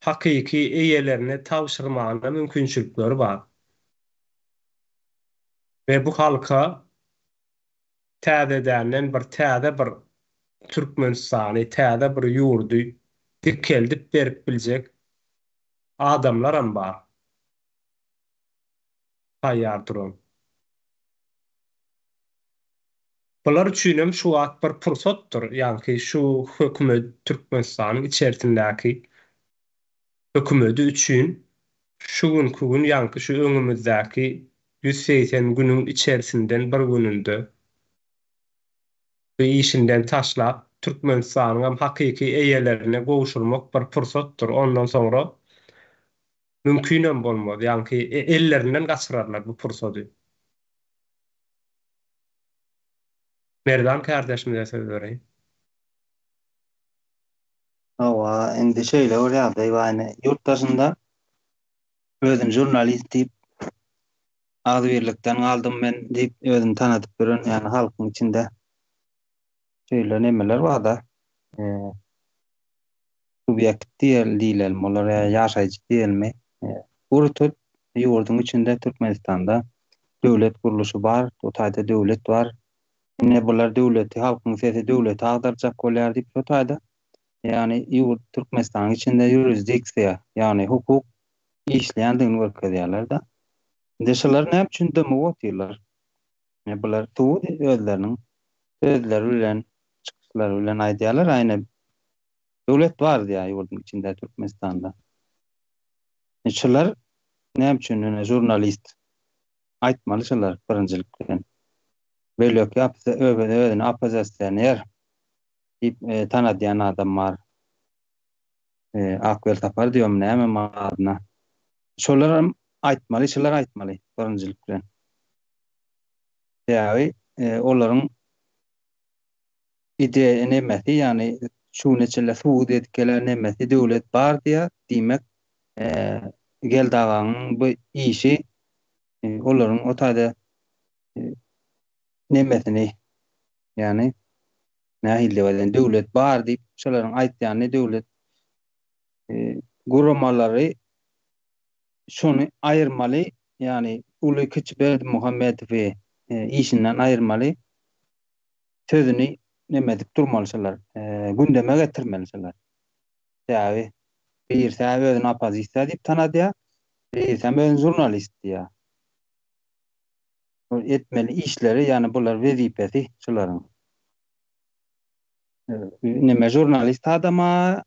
hakyky eýelerine tabşyrmagyna mümkinçilikleri bar. We bu halka täzedänden bir täze bir Türkmenistany, täze bir ýurdy dikeldip berip biljek adamlaram bar. Taýýar duran. Bular üçinem şu wagt bir pursatdyr, ýaňky şu hökümet Türkmenistanyň içerisindäki hökümedi üçin şu günki gün ýaňky şu öňümizdäki 180 günüň içerisinden bir gününde bu işinden taşlap Türkmenistanyňam hakyky eýelerine gowşurmak bir pursatdyr. Ondan soňra mümkinem bolmaz, ýaňky ellerinden gaçyrarlar bu pursady. Merdan kärdeşimize söz bereýin. Hawa, indi şeýle bir ýagdaý bar, ine, ýurt daşynda özüni žurnalist diýip, agzybirlikden galdym men diýip özüni tanadyp ýören, ýagny halkyň içinde şeýle nemeler bar-da, subýekt diýeli diýilelim, olar ýa ýaşaýjy diýelimi, ur-tut ýurduň içinde Türkmenistanda döwlet gurluşy bar, o taýda döwlet bar. Ine bular döwleti, halkyň sesi döwleti agdarjak bolýar diýip şo taýda, ýagny ýurt Türkmenistanyň içinde ýurisdiksiýa, ýagny hukuk işleýändigini görkezýärler-de. Indi şular näme üçin dymyp otyrlar? Ine bular subut özleriniň sözleri bilen, çykyşlary bilen aýdýarlar, a ine Döwlet bar diýýär ýurduň içinde Türkmenistanda. Şular näme üçin ine žurnalist aýtmaly şular birinjilik bilen. Beýleki özüni oppozisioner diýip e, tanadýan adam bar. E, Ak Welsapar diýýärmi näme adyna. Şolar hem aýtmaly, şular aýtmaly birinjilik bilen. Sebäbi e, olaryň Ideýa nemesi, ýagny şu güne çenli subut edip gelen nemesi döwlet bar diýýär. Diýmek, Geldi agaň bu işi olaryň o taýda nemesini, ýagny nähili diýip aýdaýyn, döwlet bar diýip şolaryň aýtýanyny döwlet guramalary şony aýyrmaly, ýagny uly kiçi Berdimuhamedowy işinden aýyrmaly. Sözüni neme edip durmaly şolar. Gündeme getirmeli şolar. Sebäbi birisi özüni oppozisiýa diýip tanadýar, birisem özüni žurnalist diýýär. Bu etmeli işleri, ýagny bular wezipesi şolaryň. Neme žurnalist adama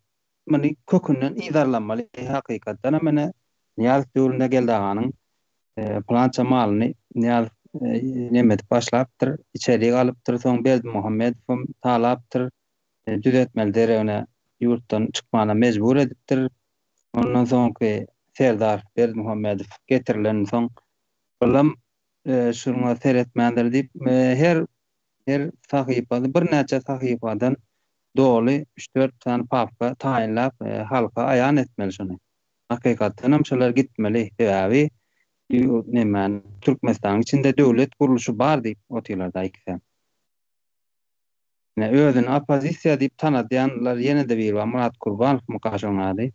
muny kökünden yzarlamaly hakykatdan hem ine Nyýazow döwründe Geldi aganyň pylança malyny Nyýazow neme edip başlapdyr, içerik alypdyr, soň Berdimuhamedowam talapdyr, düzetmeli deregine ýurtdan çykmana mejbur edipdir. Ondan soňky Serdar Berdimuhamedow getirilen soň olam şuňa seretmändir diýip her her sahypasy birnäçe sahypadan doly üç-dört sany papka taýynlap halka aýan etmeli şuny. Hakykatdanam şolar gitmeli sebäbi ýurt nemäni Türkmenistanyň içinde döwlet gurluşy bar diýip otyrlarda ikisem. Ine özüni oppozisiýa diýip tanadýanlar ýene-de biri bar Myrat Kurbanowmyka şoň ady.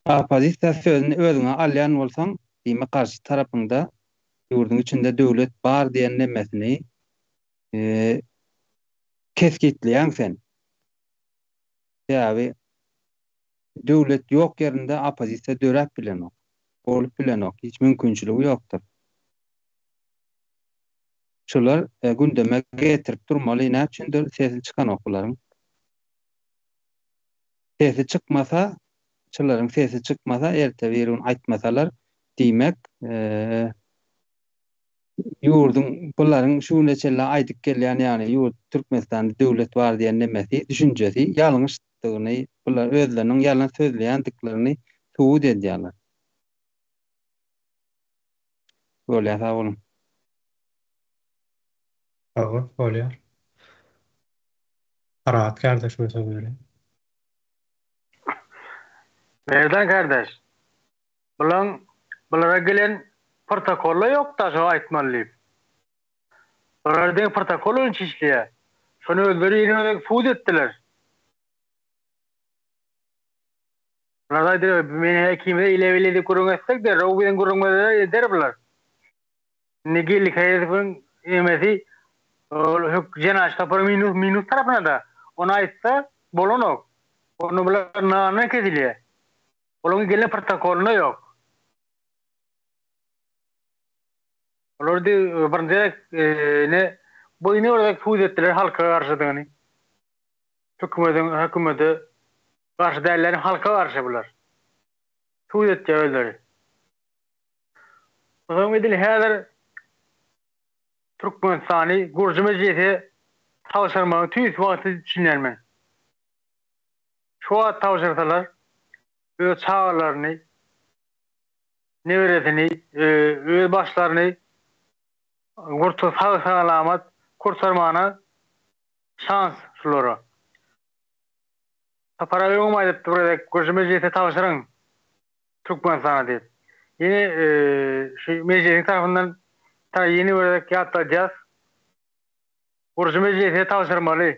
Oppozisiýa sözüni özüňe alýan bolsaň diýmek garşy tarapyňda ýurduň içinde döwlet bar diýen nemesini kesgitleýäň sen. Sebäbi döwlet ýok ýerinde oppozisiýa döräp bilenok. Bolup bilenok. Hiç mümkinçiligi ýokdur. Şular gündeme getirip durmaly. Näme üçindir sesi çykanok bularyň. Sesi çykmasa, şularyň sesi çykmasa, erte bir gün aýtmasalar, diýmek, ýurduň bularyň şu güne çenli aýdyp gelýän, ýagny ýurt Türkmenistanda döwlet bar diýen nemesi, düşünjesi ýalňyşdygyny, bular özleriniň ýalan sözleýändiklerini subut edýärler. Bolýar, sag boluň. Sag bol, bolýar. Parahat kardeşime söz berýän. Merdan kardeş, bulaň bulara gelen protokolla ýokda şo aýtmaly diýip. Bular diňe protokol boýunça işleýär. Şony özleri ýene gezek subut etdiler. Bular aýdyr, men ikimize ile bile diýip gürrüň etsek derrew biziň gürrüňimizi eder bular. Indi Geldi Kärizowyň emesi ol hök jenaýatçy topary minus minus tarapyna-da. Ony aýtsa bolanok. Onda bular nandan kesilýär. Olaryň gelen protokolynda ýok. Olar di birinji gezek ine bu ine bir gezek subut etdiler halka garşydygyny. Hökümediň hökümede garşy däller halka garşy bular. Subut etýär özleri. Onsoň edil häzir Türkmenistany gurujy mejlise tabşyrmagyň tüýs wagty düşünýän men. Şu wagt tabşyrsalar öz çagalaryny, neberesini, öz başlaryny gurtul sag-salamat kurtarmana şans şulara. Sapar aga öňem aýdypdy bir gezek gurujy mejlise tabşyryň Türkmenistana diýip. Ýene şu mejlisiň tarapyndan ta ýene bir gezek ýatladýas. Gurujy mejlise tabşyrmaly.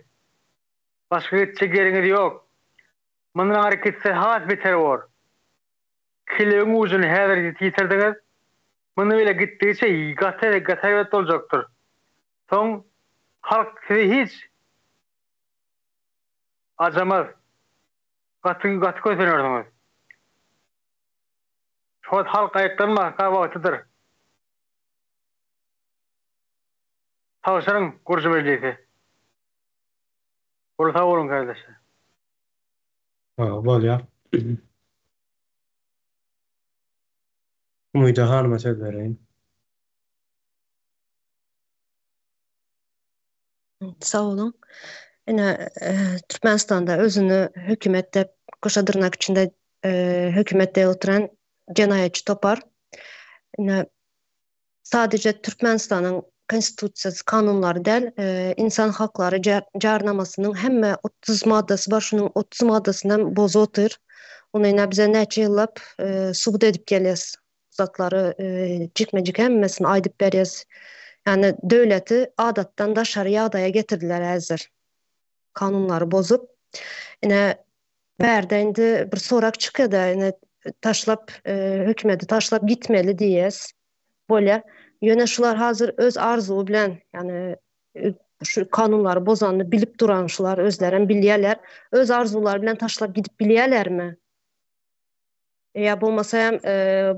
Başga gitjek ýeriňiz ýok. Mundan aňry gitse has beter bor. Kelebiň ujuny häzir ýitirdiňiz. Mundan beýläk gitdigiçe gaty gaty erbet boljakdyr. Soň halk sizi hiç ajamaz. Gaty gaty kösenersiňiz. Şu wagt halk aýaklanmaka wagtydyr. Tabşyryň gurujy mejlisi. Bol sag boluň kardeşler. Bolýar. Umyda hanyma söz bereýin. Sag boluň. Ine, Türkmenistanda özüni hökümet dep, goşa dyrnak içinde hökümet diýip oturan jenaýatçy topar. Ine, sadece Türkmenistanyň konstitusiýasy, kanunlary däl, insan haklary jarnamasynyň hemme 30 maddasy bar, şunuň 30 maddasyny hem bozup otyr. Ony ine bize näçe ýyllap subut edip gelýäs. Zatlary jikme-jik hemmesini aýdyp berýäs. Ýagny döwleti adatdan daşary ýagdaýa getirdiler häzir. Kanunlary bozup. Ine bärde indi bir sorag çykýar-da, ine taşlap hökümeti taşlap gitmeli diýýäs. Bolýar. Ýöne şular hazir öz arzuwy bilen, ýagny şu kanunlary bozanyny bilip duran şular özlerem bilýärler. Öz arzuwlary bilen taşlap gidip bilýärlermi? Ýa bolmasa hem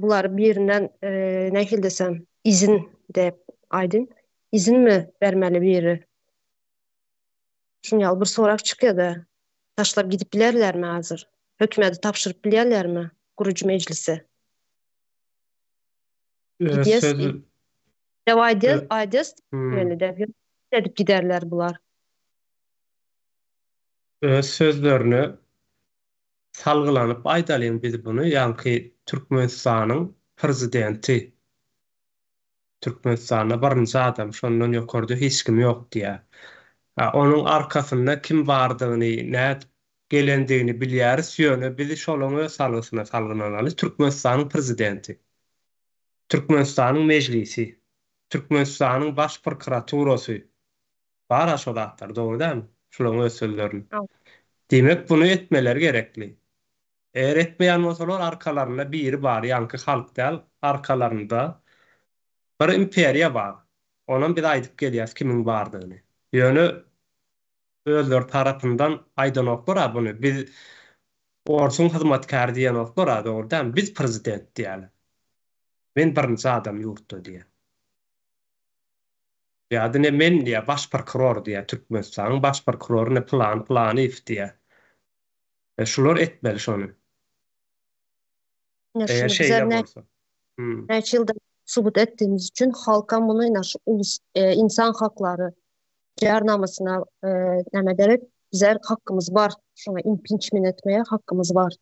bular birinden nähili desem izin diýip aýdyn. Izinmi bermeli biri? Şuny ýaly bir sorag çykýar-da. Taşlap gidip bilerlermi hazir? Hökümete tabşyryp bilýärlermi gurujy mejlise? Gidýäs. Dep aýdýas, aýdýas meni dep. Edip giderler bular. Öz sözlerine Salgylanyp aýdalyň biz buny ýaňky Türkmenistanyň Prezidenti Türkmenistanda birinji adam şondan ýokarda hiç kim ýok diýýär. A onuň arkasynda kim bardygyny nädip gelendigini bilýäris ýöne biz şolaň öz salgysyna salgylanaly Türkmenistanyň Prezidenti Türkmenistanyň Mejlisi Türkmenistanyň Baş prokuraturasy Bar-a şo zatlar, dogry dälmi? Şularyň öz sözlerini. Diýmek, buny etmeleri gerekli. Eger etmeýän bolsalar, arkalarynda biri bar, ýaňky halk däl, arkalarynda bir imperiýa bar. Onam biz aýdyp gelýäs kimiň bardygyny. Ýöne özleri tarapyndan aýdanoklar-a buny. Biz orsuň hyzmatkäri diýenoklar-a, dogry dälmi? Biz prezident diýýärler. Men birinji adam ýurtda diýýär. Ýa-da ne men diýýär, baş prokuror diýýär, Türkmenistanyň baş prokurory ne Pylan Pylanyýew diýýär. E, şular etmeli şony. Ine Eger şuny bize şeýle nä bolsa. Hmm. näçe ýyldan subut etdiğimiz üçin halkam muny ine şu ulus e, insan haklary jarnamasyna e, näme ederek bize hakkymyz bar. Şoňa impiçment etmeye hakkymyz bar.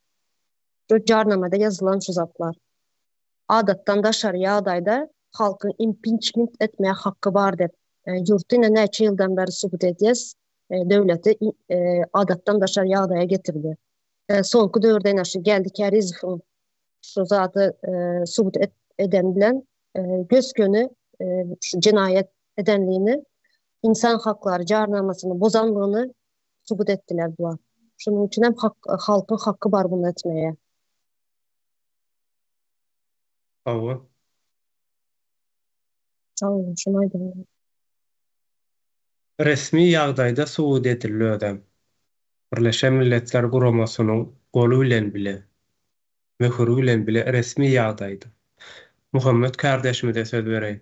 Şu jarnamada ýazylan şu zatlar. Adatdan daşary ýagdaýda halkyň impiçment etmäge haky bar diýip, ýurty ine näçe ýyldan bäri subut edýäs, döwleti adatdan daşary ýagdaýa getirdi. Soňky döwürde ine şu Geldi Kärizowyň şu zady subut eden bilen gös-göni şu jenaýat edenligini, insan haklary jarnamasyny bozanlygyny subut etdiler bular. Şonuň üçin hem halkyň haky bar muny etmäge. Hawa. Sag boluň, şuny aýdym. Resmi ýagdaýda subut edildi özem. Birleşen Milletler Guramasynyň goly bilen bile, möhüri bilen bile resmi ýagdaýda. Muhammet kärdeşimize söz bereýin.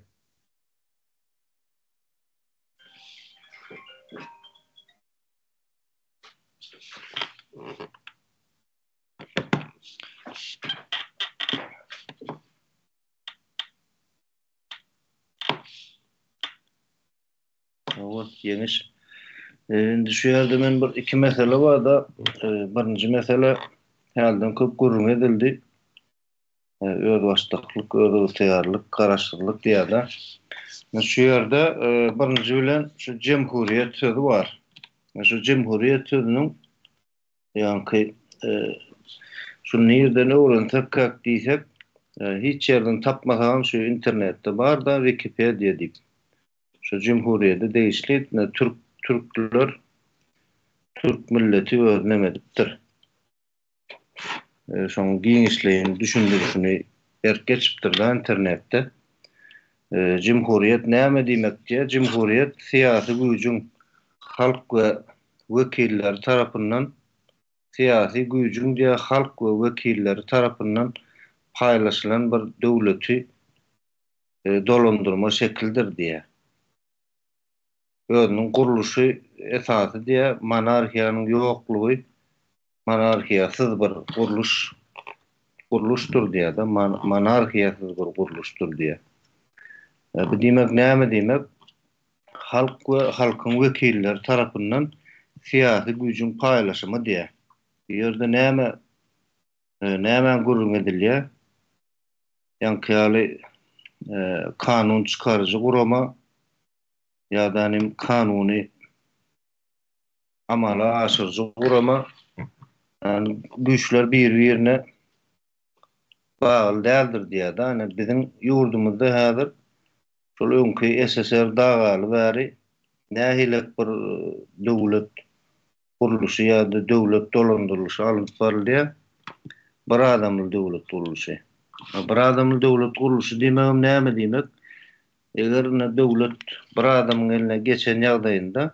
Hawa, Ýeňiş. Indi şu ýerde men bir iki mesele bar-da. Birinji mesele hälden köp gürrüň edildi. Özbaşdaklyk, özygtyýarlyk, garaşsyzlyk diýýär-de. Şu ýerde birinji bilen şu jemhuriýet sözi bar. Şu jemhuriýet sözüniň Ýaňky şuny nirden öwrensekkäk diýsek, hiç ýerden tapmasagam şu internetde bar-da Wikipediýa diýip. Şu jümhuriýede degişli türk türkler türk milleti öz neme edipdir. Şoň giňişleýin düşündirişini berip geçipdir-da internetde. Jümhuriýet näme diýmek diýýär? Jümhuriýet syýasy güýjüň halk we wekilleri tarapyndan syýasy güýjüň diýýär halk we wekilleri tarapyndan paýlaşylan bir döwleti dolandyrma şekildir diýýär. Özüniň gurluşy esasy diýýär monarhiýanyň ýoklugy Monarhiýasyz bir gurluş gurluşdyr diýýär-de, monarhiýasyz bir gurluşdyr diýýär. Bu diýmek näme diýmek? Halk we halkyň wekilleri tarapyndan syýasy güýjüň paýlaşymy diýýär. Bu ýerde näme nämäň gürrüňi edilýär? Ýaňky ýaly kanun çykaryjy gurama ýa-da kanuny amala aşyryjy gurama, ýagny güýçler biri-birine bagly däldir diýýär-de. Ine, biziň ýurdumyzda häzir şol öňki SSR dagaly bäri nähilek bir döwlet gurluşy ýa-da döwlet dolandyrylyşy alnyp barylýar? Bir adamly döwlet gurluşy. Bir adamly döwlet gurluşy diýmegem näme diýmek? Eger ine döwlet bir adamyň eline geçen ýagdaýynda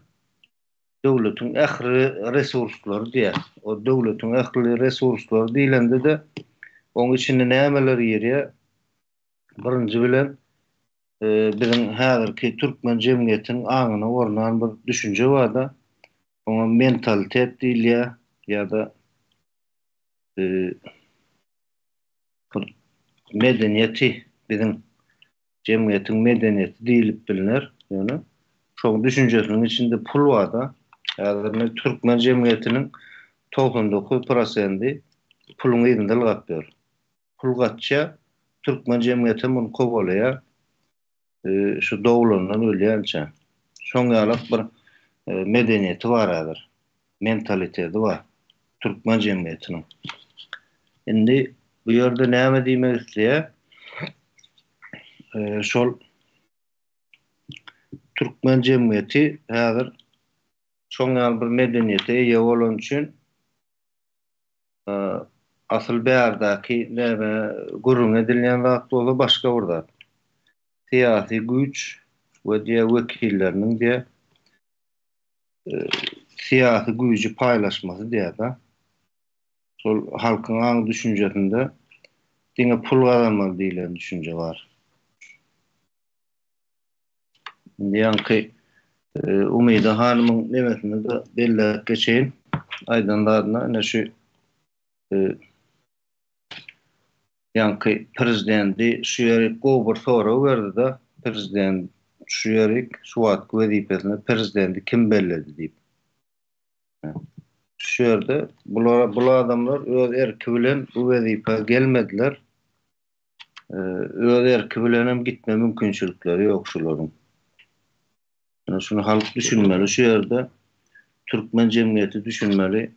döwletiň ähli resurslary diýýär. O döwletiň ähli resurslary diýlende-de, oň içine nämeler girýär? Birinji bilen, biziň häzirki türkmen jemgyýetiniň aňyna ornan bir düşünje bar-da, oňa mentalitet diýilýär ýa-da bir medeniýeti biziň Jemgyýetiň medeniýeti diýlip bilner, ýöne şoň düşünjesiniň içinde pul bar-da. Häzir ine türkmen jemgyýetiniň 99 prosendi puluň yzynda ylgap ýör. Pul gaçýar, türkmen jemgyýetem muny kowalaýar, şu doglandan ölýänçä. Şoň ýalak bir medeniýeti bar häzir. Mentaliteti bar türkmen jemgyýetiniň. Indi bu ýerde näme diýmek isleýär? Şol türkmen jemgyýeti häzir şoň ýaly bir medeniýete eýe bolany üçin asyl bärdäki näme gürrüň edilýän zat bolsa başga bir zat. Syýasy güýç we diýä wekilleriniň diýä syýasy güýji paýlaşmasy diýýär-de. Şol halkyň aň-düşünjesinde diňe pul gazanmaly diýlen düşünje bar. Indi ýaňky Umyda hanymyň nemesini-de belläp geçeýin, aýdan zadyna ine şu Ýaňky prezidenti şu ýerik gowy bir sorag berdi-de, prezident şu ýerik şu wagtky wezipesine prezidenti kim belledi diýip. Şu ýerde bular bul adamlar öz erki bilen bu wezipä gelmediler. Öz erki bilenem gitme mümkinçilikleri ýok şularyň. Ýöne şuny halk düşünmeli şu ýerde türkmen jemgyýeti düşünmeli.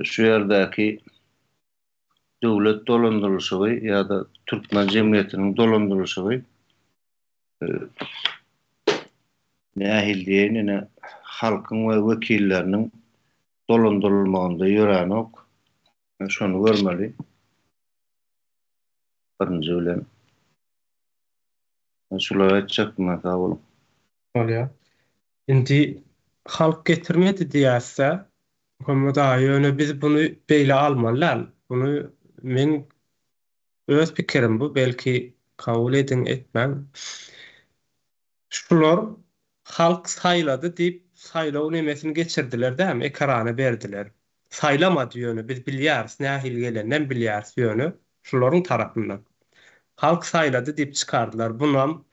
Şu ýerdäki döwlet dolandyrylyşygy ýa-da türkmen jemgyýetiniň dolandyrylyşygy nähili diýeýin ine halkyň we wekilleriniň dolandyrylmagynda ýöränok. Şony görmeli. Birinji bilen. Şulary aýtjakdym men, sag boluň. Bolýar. Indi halk getirmedi diýäs-dä, Muhammet aga, ýöne biz buny beýle almaly däl. Buny meň öz pikirim bu, belki kabul ediň, etmäň. Şular halk saýlady diýip saýlaw nemesini geçirdiler dämi, ekrana berdiler. Saýlamady ýöne biz bilýäris nähili geleninem bilýäris ýöne şularyň tarapyndan. Halk saýlady diýip çykardylar. Bunam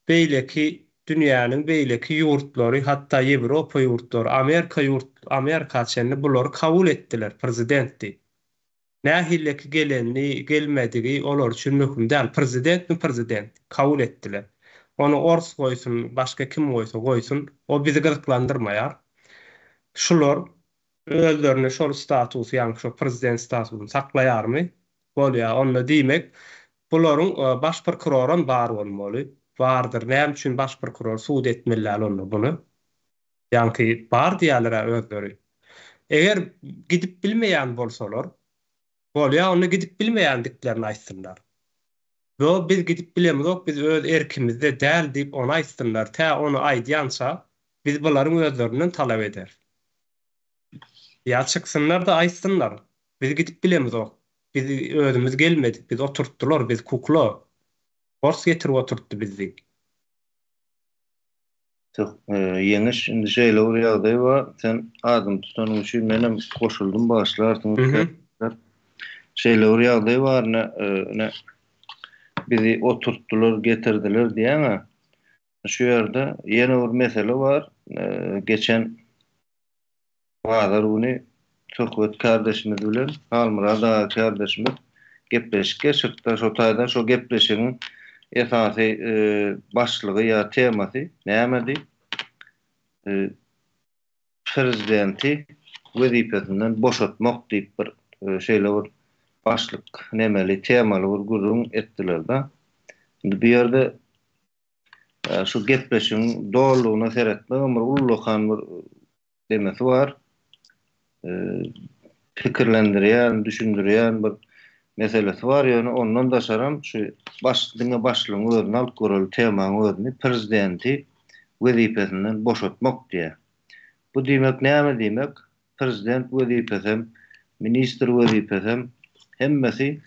beýleki dünýäniň beýleki ýurtlary hatda Ýewropa ýurtlary Amerika ýurt Amerika çenli bulary kabul etdiler prezident diýip. Nähileki gelenini, gelmedigi olar üçin möhüm däl. Prezidentmi prezident. Kabul etdiler. Ony ors goýsun, başga kim goýsa goýsun, o bizi gyzyklandyrmaýar. Şular özlerine şol statusy, ýagny şo prezident statusyny saklaýarmy? Bolýar. Onda diýmek, bularyň baş prokuroram bar bolmaly. Bardyr. Näme üçin baş prokuror sud etmeli däl onda buny? Ýaňky bar diýýärler-ä özleri. Eger gidip bilmeýän bolsalar, bolýa, onda gidip bilmeýändiklerini aýtsynlar. Ýo, biz gidip bilemizok, biz öz erkimizde däl diýip ony aýtsynlar. Tä ony aýdýança, biz bularyň özlerinden talap ederis. Ýa çyksynlar-da aýtsynlar, biz gidip bilemizok, biz özümiz gelmedik, biz oturtdylar, biz kukla, ors getirip oturtdy bizi diýip. Ýeňiş, indi şeýle bir ýagdaý bar, sen adymy tutanyň üçin menem goşuldym, bagyşlarsyň. Şeýle bir ýagdaý bar, ine, ine, bizi oturtdylar, getirdiler diýýäň-ä. Şu ýerde ýene bir mesele bar, geçen Bazar güni Söhbet kärdeşimiz bilen Halmyrat aga kärdeşimiz gepleşik geçiripdir. Şo taýdan şo gepleşigiň esasy başlygy ýa temasy nämedi? Prezidenti wezipesinden boşatmak diýip bir şeýle bir başlyk nemeli temaly bir gürrüň etdiler-de. Indi bu ýerde şu gepleşigiň dolulygyna seretmegem bir ullakan bir demesi bar. Pikirlendirýän, düşündirýän bir meselesi bar. Ýöne ondan daşaram şu baş diňe başlygyň özüni alyp göreli temaň özüni prezidenti wezipesinden boşatmak diýýär. Bu diýmek näme diýmek? Prezident wezipesem, ministr wezipesem hemmesi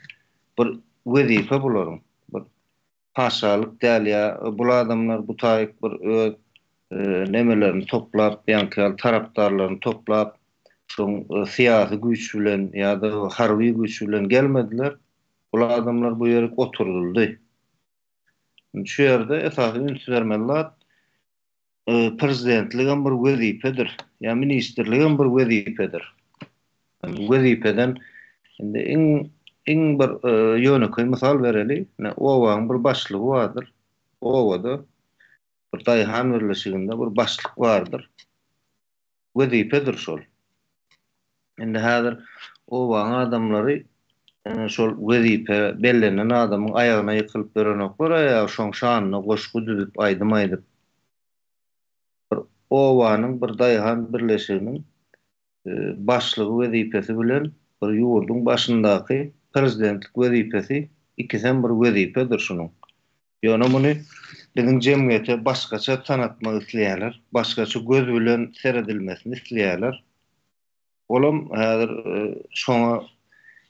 bir wezipe bularyň. Bir Patyşalyk däl ýa bul adamlar bu taýyk bir öz nemelerini toplap ýaňky ýaly tarapdarlaryny toplap şoň syýasy güýç bilen ýa-da harby güýç bilen gelmediler. Bul adamlar bu ýerik oturdyldy. Indi şu ýerde esasy üns bermeli zat Prezidentligem bir wezipedir, ýa ministrligem bir wezipedir. Wezipeden indi iň iň bir ýönekeý mysal bereli, ine obaň bir başlygy bardyr. Obada bir daýhan birleşiginde bir başlyk bardyr. Wezipedir şol. Indi häzir obaň adamlary şol wezipe bellenen adamyň aýagyna ýykylyp ýörenoklar, ýa şoň şanyna goşgy düzüp, aýdym aýdyp. Bir obanyň, bir daýhan birleşiginiň başlygy wezipesi bilen bir ýurduň başyndaky prezidentlik wezipesi ikisem bir wezipedir şunuň. Ýöne muny biziň jemgyýete başgaça tanatmak isleýärler, başgaça göz bilen seredilmesini isleýärler. Olam häzir şoňa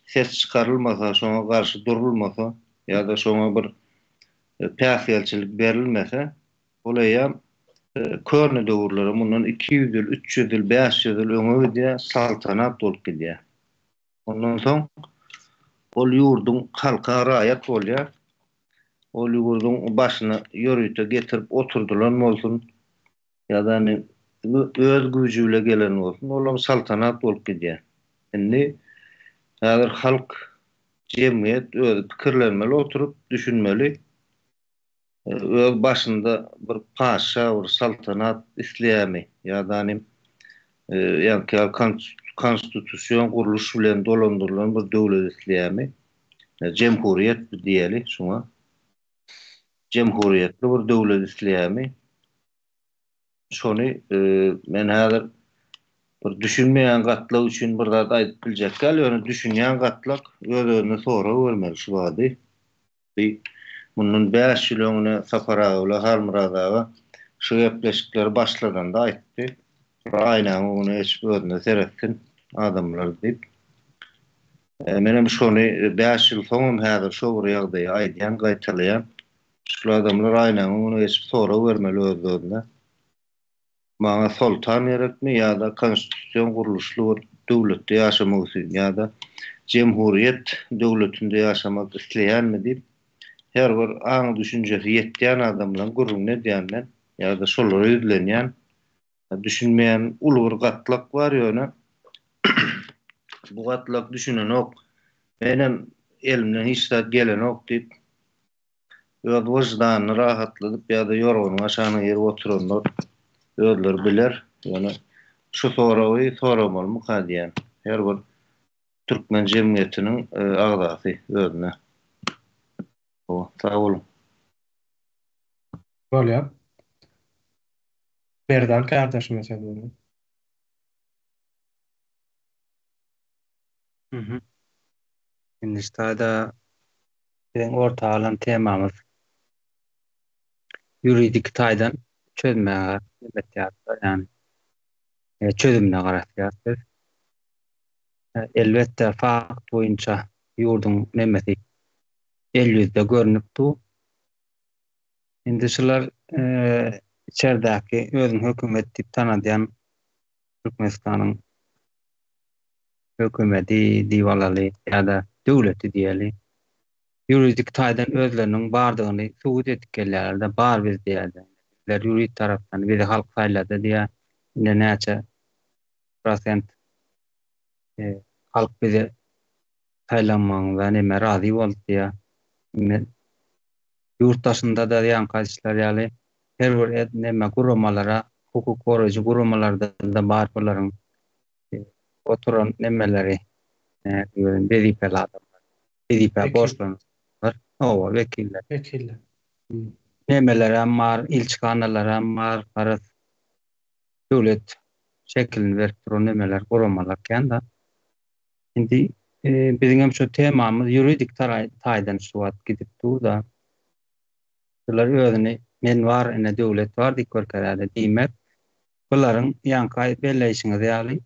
ses çykarylmasa, şoňa garşy durulmasa ýa-da şoňa bir päsgelçilik berilmese, ol eýýäm köne döwürlere, mundan 200 ýyl, 300 ýyl, 500 ýyl öňe gidýär, saltanat bolup gidýär. Ondan soň ol ýurduň halka raýat bolýar. Ol ýurduň başyna ýörite getirip oturdylan bolsun ýa-da indi öz güýji bile gelen bolsun, olam saltanat bolup gidýär. Indi häzir halk, jemgyýet özi pikirlenmeli oturyp, düşünmeli. Öz başynda bir patyşa, bir saltanat isleýärmi ýa-da ýaňky ýaly konstitusion gurluş bilen dolandyrylan bir döwlet isleýärmi? Jemhuriýet diýeli şuňa. Jemhuriýetli bir döwlet isleýärmi? Şony men häzir bir düşünmeýän gatlak üçin bir zat aýdyp biljek däl, ýöne düşünýän gatlak öz-özüne sorag bermeli şu zady. Bi mundan bäş ýyl öňüne Sapar aga bilen Halmyrat aga şu gepleşikleri başladanda aýtdy. Bir aýnaň öňüne geçip özüne seretsin adamlar diýip. Menem şony bäş ýyl soňam häzir şo bir ýagdaýy aýdýan, gaýtalaýan. Şul adamlar aýnaň öňüne geçip sorag bermeli öz-özüne. Maňa soltan gerekmi ýa-da konstitusion gurluşly bir döwletde ýaşamak üçin ýa-da jemhuriýet döwletinde ýaşamak isleýänmi diýip, her bir aň-düşünjesi ýetýän adamlaryň gürrüňini edýän men ýa-da şolara ýüzlenýän. Düşünmeýän uly bir gatlak bar ýöne bu gatlak düşünenok. Menem elimden hiç zat gelenok diýip, Öz wyždanyny rahatladyp ýa-da ýorganyň aşagyna girip oturanlar özleri biler. Ýöne şu soragy soramalymyka diýýän. Her bir türkmen jemgyýetiniň agzasy özüne. Hawa, sag boluň. Bolýar. Merdan kardaşyma söz berýän. Indi şu taýda Biziň orta alan temamyz ýuridik taýdan çözmäge etýärler, ýagny çözümine garaşýarys biz. Elbetde fakt boýunça ýurduň nemesi el ýüzde görnüp dur. Indi şular içerdäki özüni hökümet diýip tanadýan Türkmenistanyň hökümeti diýip alaly ýa-da döwleti diýeli. Ýuridik taýdan özleriniň bardygyny subut edip gelýärler-de, bar biz diýýärler. Bizler ýurid tarapdan, bizi halk saýlady diýýär. Indi näçe prosent halk bizi saýlamagyňyza neme razy boldy diýýär. Indi ýurt daşynda-da ýaňky aýdyşlary ýaly her bir neme guramalara, hukuk goraýjy guramalarda-da bar bularyň oturan nemeleri, wezipeli adamlar, wezipä borçlananlar, hawa, wekiller. Wekiller. Nemelerem bar, ilçihanalaram bar, garaz, döwlet şekilini berip duran nemeler, guramalar kän-de. Indi biziňem şu temamyz ýuridik taýdan şu wagt gidip dur-da. Bular özüni men bar, ine döwlet bar diýip görkezýärler. Diýmek, bularyň ýaňky belleýşiňiz ýaly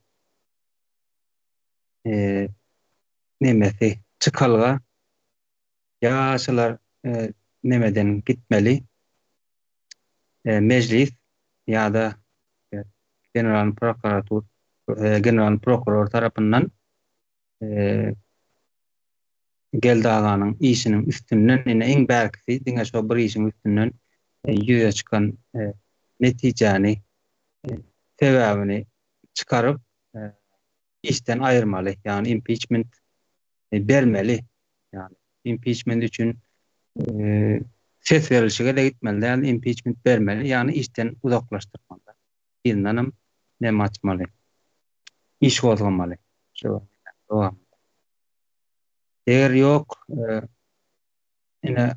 nemesi, çykalga ýa şular nemeden gitmeli, mejlis ýa-da generalnyý prokuratur, generalnyý prokuror tarapyndan Geldi aganyň işiniň üstünden, ine iň bärkisi diňe şo bir işiň üstünden ýüze çykan netijäni, sebäbini çykaryp işden aýyrmaly, ýagny impiçment bermeli. Ýagny impiçment üçin ses berilşige-de gitmeli däl, impiçment bermeli, ýagny işden uzaklaşdyrmaly. Yzyndanam neme açmaly, iş gozgamaly. Şu dowamynda. Eger ýok, ine,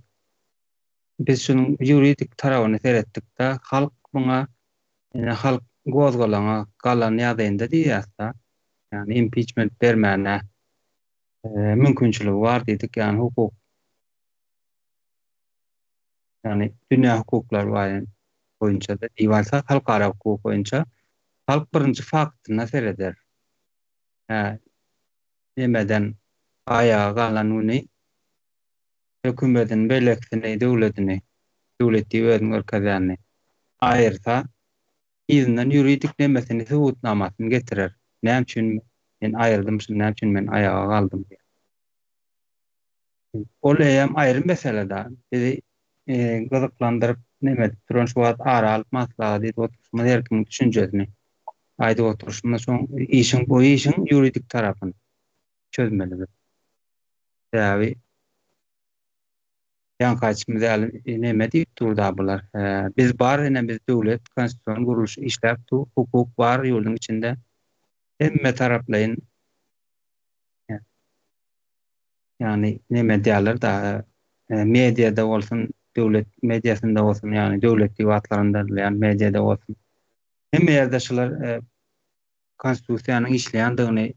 biz şunuň ýuridik tarabyny seretdik-de, halk muňa, ine, halk gozgalaňa galan ýagdaýynda diýýäs-de, ýagny impiçment bermäne mümkinçiligi bar diýdik, ýagny hukuk, ýagny dünýä hukuklary boýunça-da diýip alsak, halkara hukugy boýunça halk birinji faktyna sereder. Hä, nemeden aýaga galan güni hökümetini, beýlekisini, döwletini, döwlet diýip özüni görkezýänini aýyrsa, yzyndan ýuridik nemesini, subutnamasyny getirer. Näme üçin men aýyrdym şuny, näme üçin men aýaga galdym diýip. Ol eýýäm aýry mesele-de. Bizi gyzyklandyryp neme edip duran şu wagt ara alyp maslahat edip oturyşymyz her kimiň düşünjesini aýdyp oturyşymyz şoň işiň bu işiň ýuridik tarapyny çözmeli biz. Sebäbi ýaňky aýdyşymyz ýaly neme diýip dur-da bular. Biz bar ine biz döwlet konstitusion gurluş işläp dur, hukuk bar ýurduň içinde. Hemme taraplaýyn Ýagny neme diýýärler-de, mediada bolsun, döwlet mediasynda bolsun, ýagny döwlet diýip atlandyrylýan mediada bolsun. Hemme ýerde şular konstitusiýanyň işleýändigini,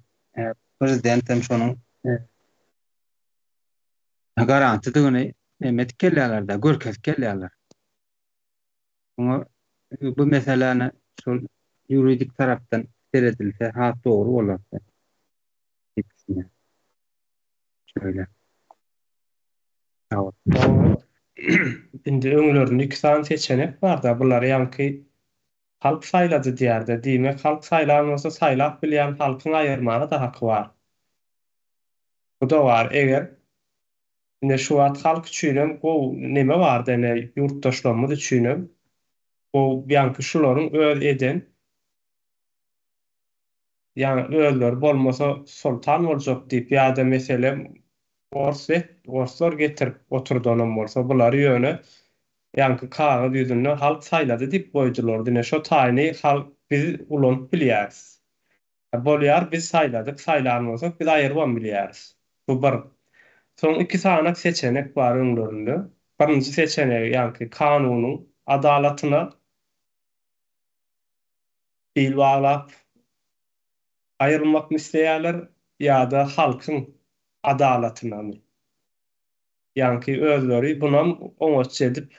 prezident hem şonuň garantydygyny. neme edip gelýärler-de, görkezip gelýärler. Muňa bu meseläni şol ýuridik tarapdan seredilse has dogry bolardy diýip düşünýän. Şöyle. Sag bol. Indi öňlerinde iki sany seçenek barda, bular ýaňky halk saýlady diýärde, diýmek halk saýlan bolsa saýlap bilýän halkyň aýyrmaga-da haky bar. Bu-da bar, eger ine şu wagt halk üçinem gowy neme barda ine ýurtdaşlarymyz üçinem gowy ýaňky şularyň öz eden Ýagny özleri bolmasa soltan boljak diýip ýa-da meselem ors orslar getirip oturdanam bolsa bulary ýöne ýaňky kagyz ýüzünde halk saýlady diýip goýdular dine şo taýyny halk biz ulanyp bilýäris. Bolýar biz saýladyk saýlan bolsak biz aýyrybam bilýäris. Bu bir. Soň iki sanak seçenek bar öňlerinde. Birinji seçenegi ýaňky kanunyň adalatyna bil baglap aýrylmakmy isleýärler ýa-da halkyň adalatynamy? Ýaňky özleri bunam oňatja edip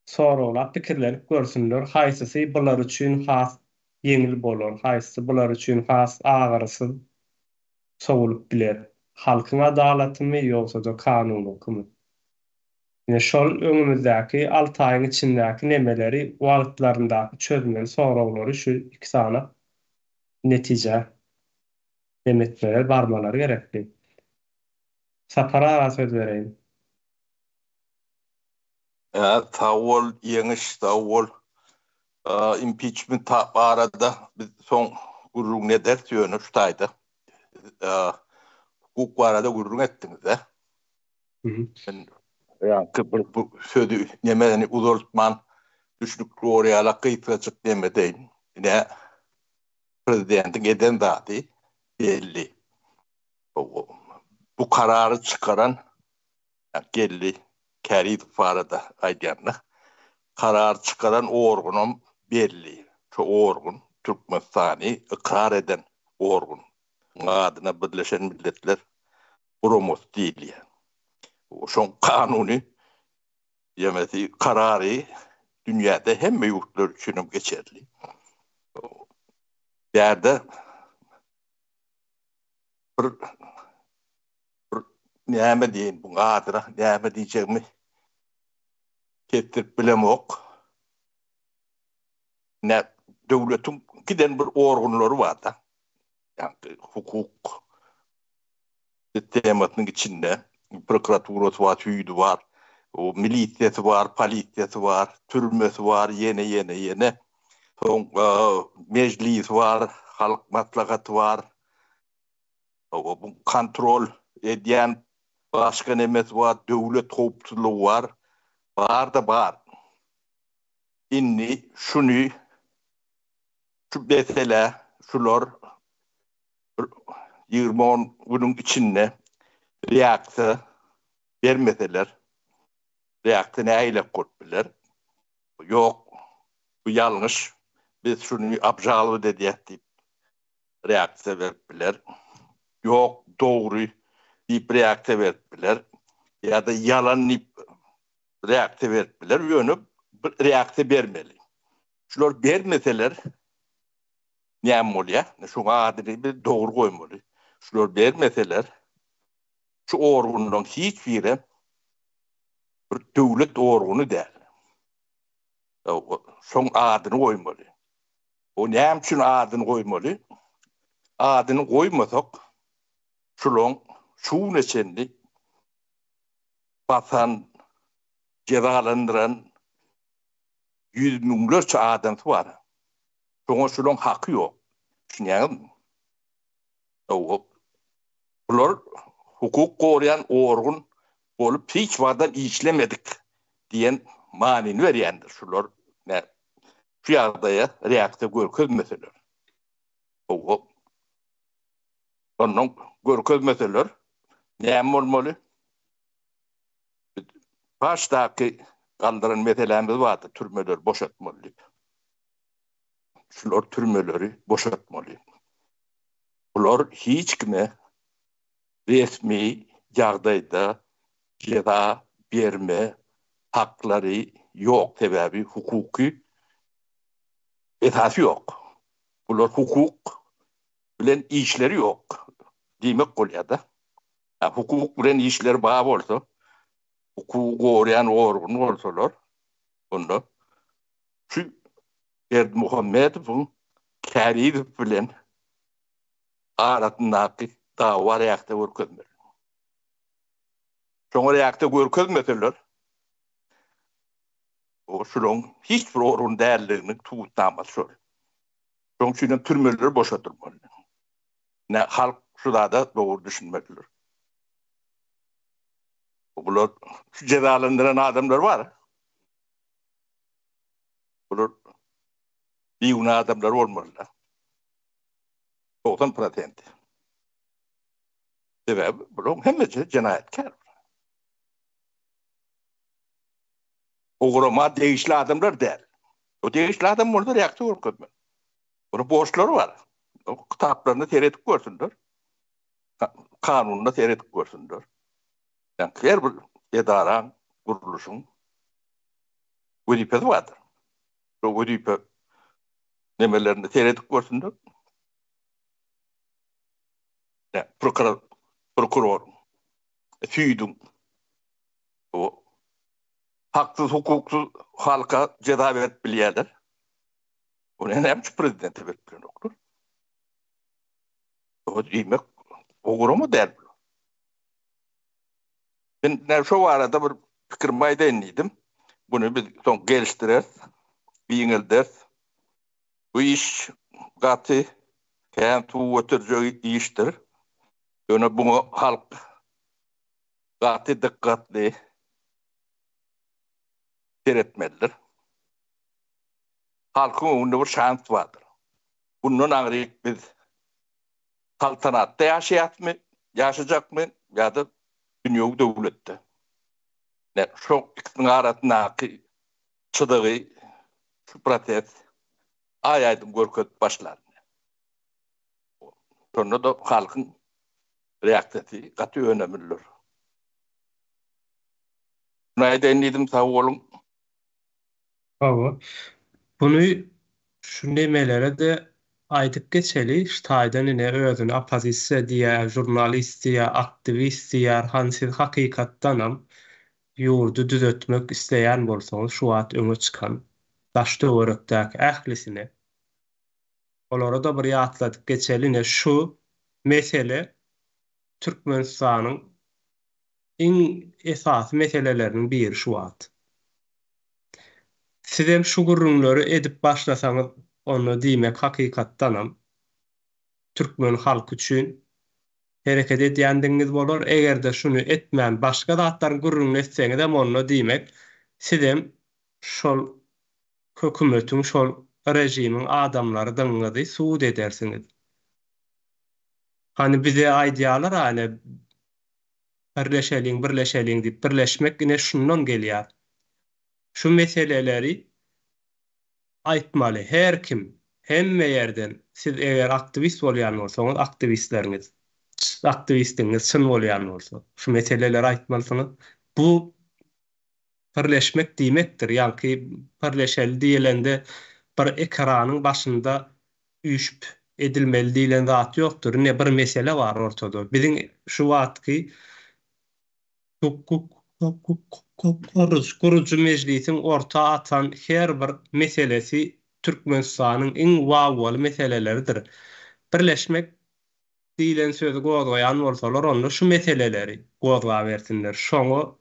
soraglap pikirlenip görsünler, haýsysy bular üçin has ýeňil bolar, haýsysy bular üçin has agyrysyz sowulyp biler, halkyň adalatymy ýogsa-da kanunyňkymy? Ine şol öňümizdäki alty aýyň içindäki nemeleri wagtlaryndaky çözmeli soraglary şu iki sany netijä neme etmeleri barmalary gerekdi. Sapar aga söz bereýin. Hä sag bol Ýeňiş sag bol. Impiçment barada biz soň gürrüňini ederis ýöne şu taýda hukuk barada gürrüň etdiňiz-dä. Men ýaňky bir bu sözi nemeni uzaltman düşnükli bolar ýaly gysgajyk neme edeýin. Ine, prezidentiň eden zady belli. Bu karary çykaran Geldi Kärizow barada aýdýan-da. Karary çykaran organam belli. Şo organ Türkmenistany ykrar eden organ. Adyna Birleşen Milletler Guramasy diýilýär. Şoň kanuny ýemesi karary dünýäde hemme ýurtlar üçin hem geçerli. Bärde bir bir näme diýeýin bu adyna näme diýjegimi kesdirip bilemok. Nä döwletiň giden bir organlary bar-da. Ýagny hukuk sistemasynyň içinde prokuraturasy bar, süýdi bar, milisiýasy bar, polisiýasy bar, türmesi bar, ýene, ýene, ýene. Soň mejlisi bar, halk maslahaty bar. Bu kontrol edýän başga nemesi bar, döwlet howpsuzlygy bar. Bar-da bar. Indi şuny şu mesele şular bir 20-on günüň içinde reaksiýa bermeseler, reaksiýa nähilek bolup biler? Ýok, bu ýalňyş, biz şuny obžalowat edýäs diýip reaksiýa berip biler. Ýok, dogry diýip reaksiýa berip biler. Ýa-da ýalan diýip reaksiýa berip biler. Ýöne bir reaksiýa bermeli. Şular bermeseler näme bolýar? Şuň adyny biz dogry goýmaly. Şular bermeseler şu organlaryň hiç biri bir döwlet organy däl. Şoň adyny goýmaly. O näme üçin adyny goýmaly? Adyny goýmasak şulaň şu güne çenli basan, jezalandyran ýüz müňlerçe adamsy bar. Şoňa şulaň haky ýok. Düşünýäňizmi? Hawa. Bular hukuk goraýan organ bolup hiç wagtam işlemedik diýen manyny berýändir şular nä şu ýagdaýa reaksiýa görkezmeseler. Hawa. Ondan görkezmeseler näme bolmaly? Başdaky galdyran meselämiz bardy, türmeleri boşatmaly diýip. Şular türmeleri boşatmaly. Bular hiç kime resmi ýagdaýda jeza berme haklary ýok, sebäbi hukuky esasy ýok. Bular hukuk bilen işleri ýok diýmek bolýar-da. Hukuk bilen işleri bar bolsa, hukugy goraýan organ bolsalar, onda şu Berdimuhamedowyň Kärizow bilen arasyndaky dawa reaksiýa görkezmeli. Şoňa reaksiýa görkezmeseler, o şularyň hiç bir orun däldiginiň subutnamasy şol. Şonuň üçin hem türmeler boşadylmaly. Ine, halk şu zada dogry düşünmelidir. Bular şu jezalandyran adamlar bar. Bular bigünä adamlar bolmalylar. 90 prosenti. Sebäbi bularyň hemmesi jenaýatkär. O gurama degişli adamlar däl. O degişli adam bolsa reaksiýa görkezmeli. Onuň borçlary bar. O kitaplaryna seredip görsünler. Kanunyna seredip görsünler. Yani her bir edaraň, gurluşyň wezipesi bardyr. Şo wezipe nemelerine seredip görsünler. Ýa prokuror, prokuroryň, süýdüň o haksyz, hukuksyz halka jeza berip bilýärler. Ony näme üçin prezidente berip bilenoklar? O diýmek, o gurama däl bular. Men näme şo barada bir pikirimi aýdaýyn diýdim. Muny biz soň gelişdireris, giňelderis. Bu iş gaty kän suw göterjek işdir. Ýöne buňa halk gaty dykgatly seretmelidir. Halkyň öňünde bir şans bardyr. Bundan aňryk biz saltanatda ýaşaýasmy, ýaşajakmy ýa-da dünýewi döwletde? Ine, şo ikisiniň arasyndaky çyzygy şu proses aý-aýdyň görkezip başlar. Şonda-da halkyň reaksiýasy gaty önemlidir. Şuny aýdaýyn diýdim, sag boluň. Hawa. Buny şu nemelere-de aýdyp geçeli, şu taýdan ine özüni oppozisiýa diýýär, žurnalist diýýär, aktiwist diýýär, hany siz hakykatdanam ýurdy düzetmek isleýän bolsaňyz şu wagt öňe çykan daş-töwerekdäki ählisine olara-da bir ýatladyp geçeli, ine şu mesele Türkmenistanyň iň esasy meseleleriniň biri şu wagt. Sizem şu gürrüňleri edip başlasaňyz onda diýmek hakykatdanam türkmen halky üçin hereket edýändigiňiz bolar, egerde şuny etmän başga zatlaryň gürrüňini etseňizem onda diýmek sizem şol hökümetiň şol režimiň adamlarydygyňyzy subut edersiňiz. Hany bize aýdýalar-a ine Birleşeliň, birleşeliň diýip, birleşmek ine şundan gelýär. Şu meseleleri aýtmaly her kim, hemme ýerden, siz eger aktiwist bolýan bolsaňyz, aktiwistleriňiz, aktiwistligiňiz çyn bolýan bolsa, şu meseleleri aýtmalysyňyz. Bu birleşmek diýmekdir. Ýaňky birleşeli diýilende bir ekranyň başynda üýşüp edilmeli diýlen zat ýokdur. Ine bir mesele bar ortada. Biziň şu wagtky Gurujy mejlisiň orta atan her bir meselesi Türkmenistanyň iň wawwaly meseleleridir. Birleşmek diýlen sözi gozgaýan bolsalar onda şu meseleleri gozgabersinler. Şoňa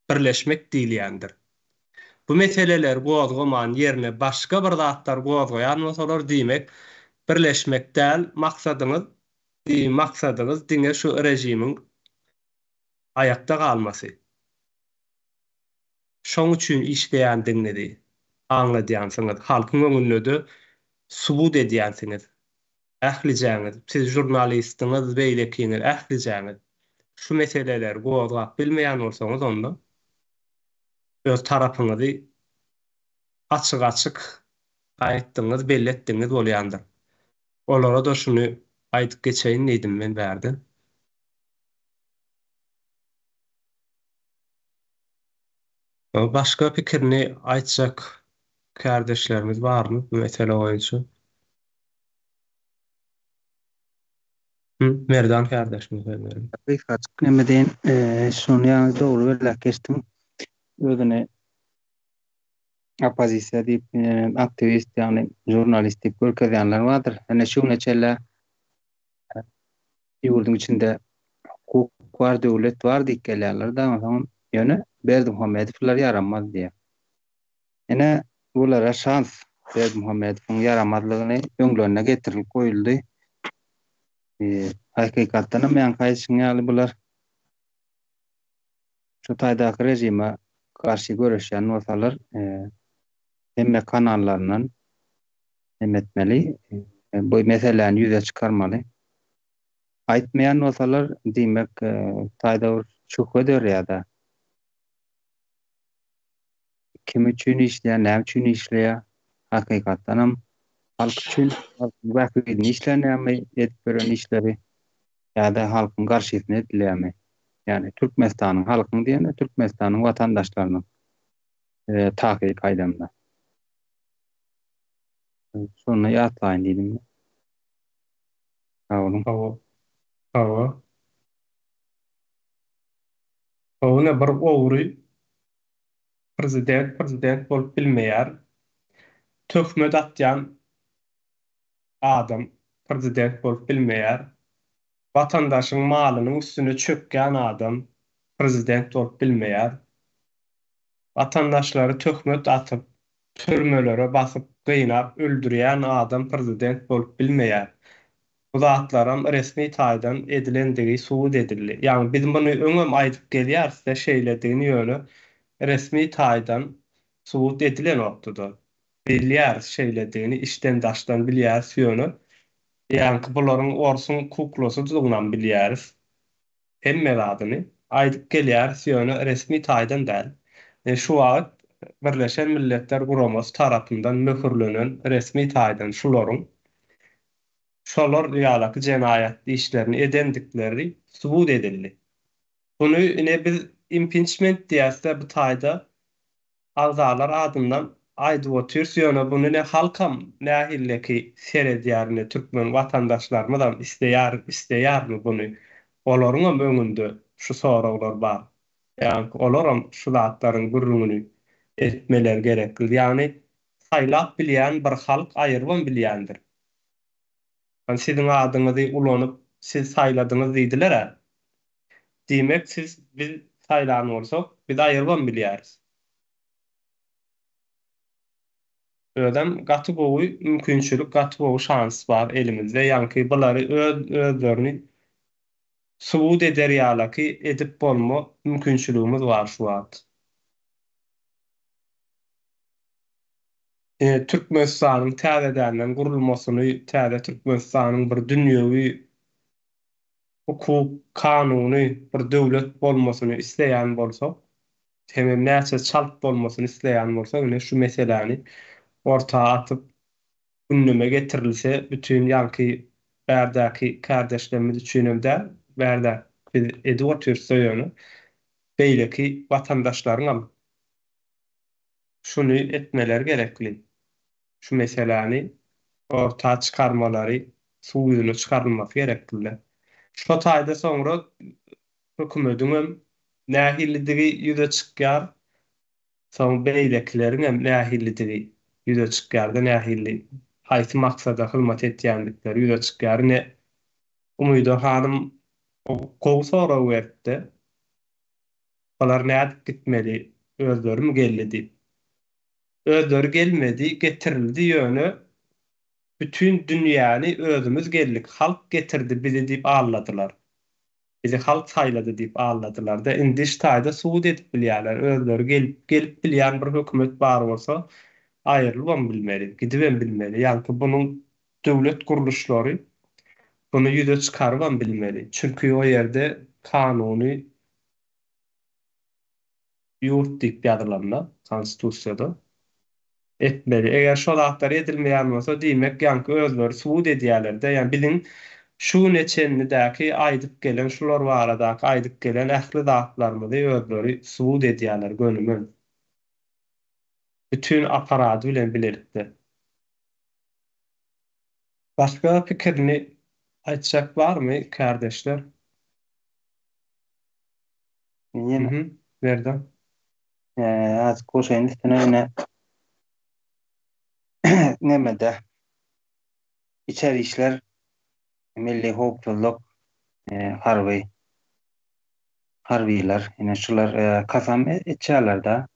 birleşmek diýilýändir. Bu meseleleri gozgaman ýerine başga bir zatlar gozgaýan bolsalar diýmek birleşmek däl maksadyňyz maksadyňyz diňe şu režimiň aýakda galmasy. Şoň üçin işleýändigiňizi aňladýansyňyz, halkyň öňünde-de subut edýänsiňiz. Ählijäňiz, siz žurnalistiňiz, beýlekiňiz, ählijäňiz şu meseleleri gozgap bilmeýän bolsaňyz onda öz tarapyňyzy açyk-açyk aýtdygyňyz, belli etdigiňiz bolýandyr. Olara-da şuny aýdyp geçeýin diýdim men bärde. Başga pikirini aýtjak kärdeşlerimiz barmy bu mesele boýunça? Merdan kärdeşimiz söz beriň. Gysgajyk neme diýen, şony ýaňy dogry belläp geçdiň. Özüni oppozisiýa diýip, aktiwist, ýagny žurnalist diýip görkezýänler bardyr. Ine şu güne çenli ýurduň içinde hukuk bar, döwlet bar diýip gelýärler-de, onsoňam ýöne Berdimuhamedowlar ýaramaz diýýär. Ine, bulara şans, Berdimuhamedowyň ýaramazlygyny öňlerine getirilip goýuldy. Hakykatdanam ýaňky aýdyşyň ýaly bular şu taýdaky režime garşy göreşýän bolsalar, hemme kanallaryndan hem etmeli, bu meseläni ýüze çykarmaly. Aýtmaýan bolsalar, diýmek, taýda bir şübhe dörýär-de. Kim üçin işleýär, näme üçin işleýär? Hakykatdanam halk üçin, halkyň bähbidine işlenýärmi edip ýören işleri ýa-da halkyň garşysyna edilýärmi? Ýagny Türkmenistanyň halkyň diýende Türkmenistanyň watandaşlarynyň takyk aýdanda. Şony ýatlaýyn diýdim. Sag boluň. Hawa. Hawa. Hawa ine bir ogry prezident prezident bolup bilmeýär. Töhmet atýan adam prezident bolup bilmeýär. Watandaşyň malynyň üstüne çökýän adam prezident bolup bilmeýär. Watandaşlary töhmet atyp, türmelere basyp, gynap öldürýän adam prezident bolup bilmeýär. Bu zatlaram resmi taýdan edilendigi subut edildi. Ýagny biz muny öňem aýdyp gelýäris-de şeýledigini ýöne resmi taýdan subut edilenokdy-da. Bilýäris şeýledigini içden daşdan bilýäris ýöne ýaňky bularyň orsuň kuklasydygynam bilýäris. Hemme zadyny aýdyp gelýäris ýöne resmi taýdan däl. Şu wagt Birleşen Milletler Guramasy tarapyndan möhürlenen resmi taýdan şularyň şolar ýalaky jenaýat işlerini edendikleri subut edildi. Buny ine biz impiçment diýäsde bu taýda agzalar adyndan aýdyp otyrys ýöne buny ine halkam nähilleki seredýär ine türkmen watandaşlarymyzam isleýär isleýärmi buny olaryňam öňünde şu soraglar bar ýagny olaram şu zatlaryň gürrüňini etmeleri gerekli ýagny saýlap bilýän bir halk aýyrybam bilýändir. Hany siziň adyňyzy ulanyp siz saýladyňyz diýdiler-ä. Diýmek siz biz saýlan bolsak biz aýyrybam bilýäris. Özem gaty gowy mümkinçilik gaty gowy şans bar elimizde ýaňky bulary öz özlerini subut eder ýalaky edip bolma mümkinçiligimiz bar şu wagt. Ine, Türkmenistanyň täzedenden gurulmasyny, täze Türkmenistanyň bir dünýewi, hukuk, kanuny bir döwlet bolmasyny isleýän bolsak, hemem näçe çalt bolmasyny isleýän bolsak, ine, şu meseläni orta atyp, gündeme getirilse, bütin ýaňky bärdäki kärdeşlerimiz üçinem däl, bärdäki biz edip otyrys-da ýöne, beýleki watandaşlaryňam Şuny etmeleri gerekli. Şu meseläni orta çykarmalary, suw ýüzüne çykarylmasy gerekli. Şo taýda soňra hökümediňem nähilidigi ýüze çykýar, soň beýlekileriňem nähilidigi ýüze çykýar-da, nähili, haýsy maksada hyzmat etýändikleri ýüze çykýar. Ine, Umyda hanym gowy sorag beripdi. Bular nädip gitmeli, özlerimi geldi diýip. Özleri gelmedi, getirildi ýöne bütin dünýäni özümiz geldik, halk getirdi bizi diýip aldadylar. Bizi halk saýlady diýip aldadylarda indi iş taýda subut edip bilýärler, özleri gelip gelip bilýän bir hökümet bar bolsa aýrylybam bilmeli, gidibem bilmeli. Ýaňky bunuň döwlet gurluşlary buny ýüze çykarybam bilmeli. Çünki o ýerde kanuny ýurt diýip ýazylanda konstitusiýada etmeli. Eger şo zatlar edilmeýän bolsa, diýmek ýaňky özleri subut edýärler-de, ýagny biziň şu güne çenlidäki aýdyp gelen şular baradaky aýdyp gelen ähli zatlarymyzy özleri subut edýärler gönümel. Bütin apparady bilen bilelikde. Başga pikirini aýtjak barmy kärdeşler? Men ýene. Mhm, Merdan. Azajyk goşaýyn üstüne ine nemede içeri işler milli howpsuzlyk harby harbylar ine şular kasam etýärler-de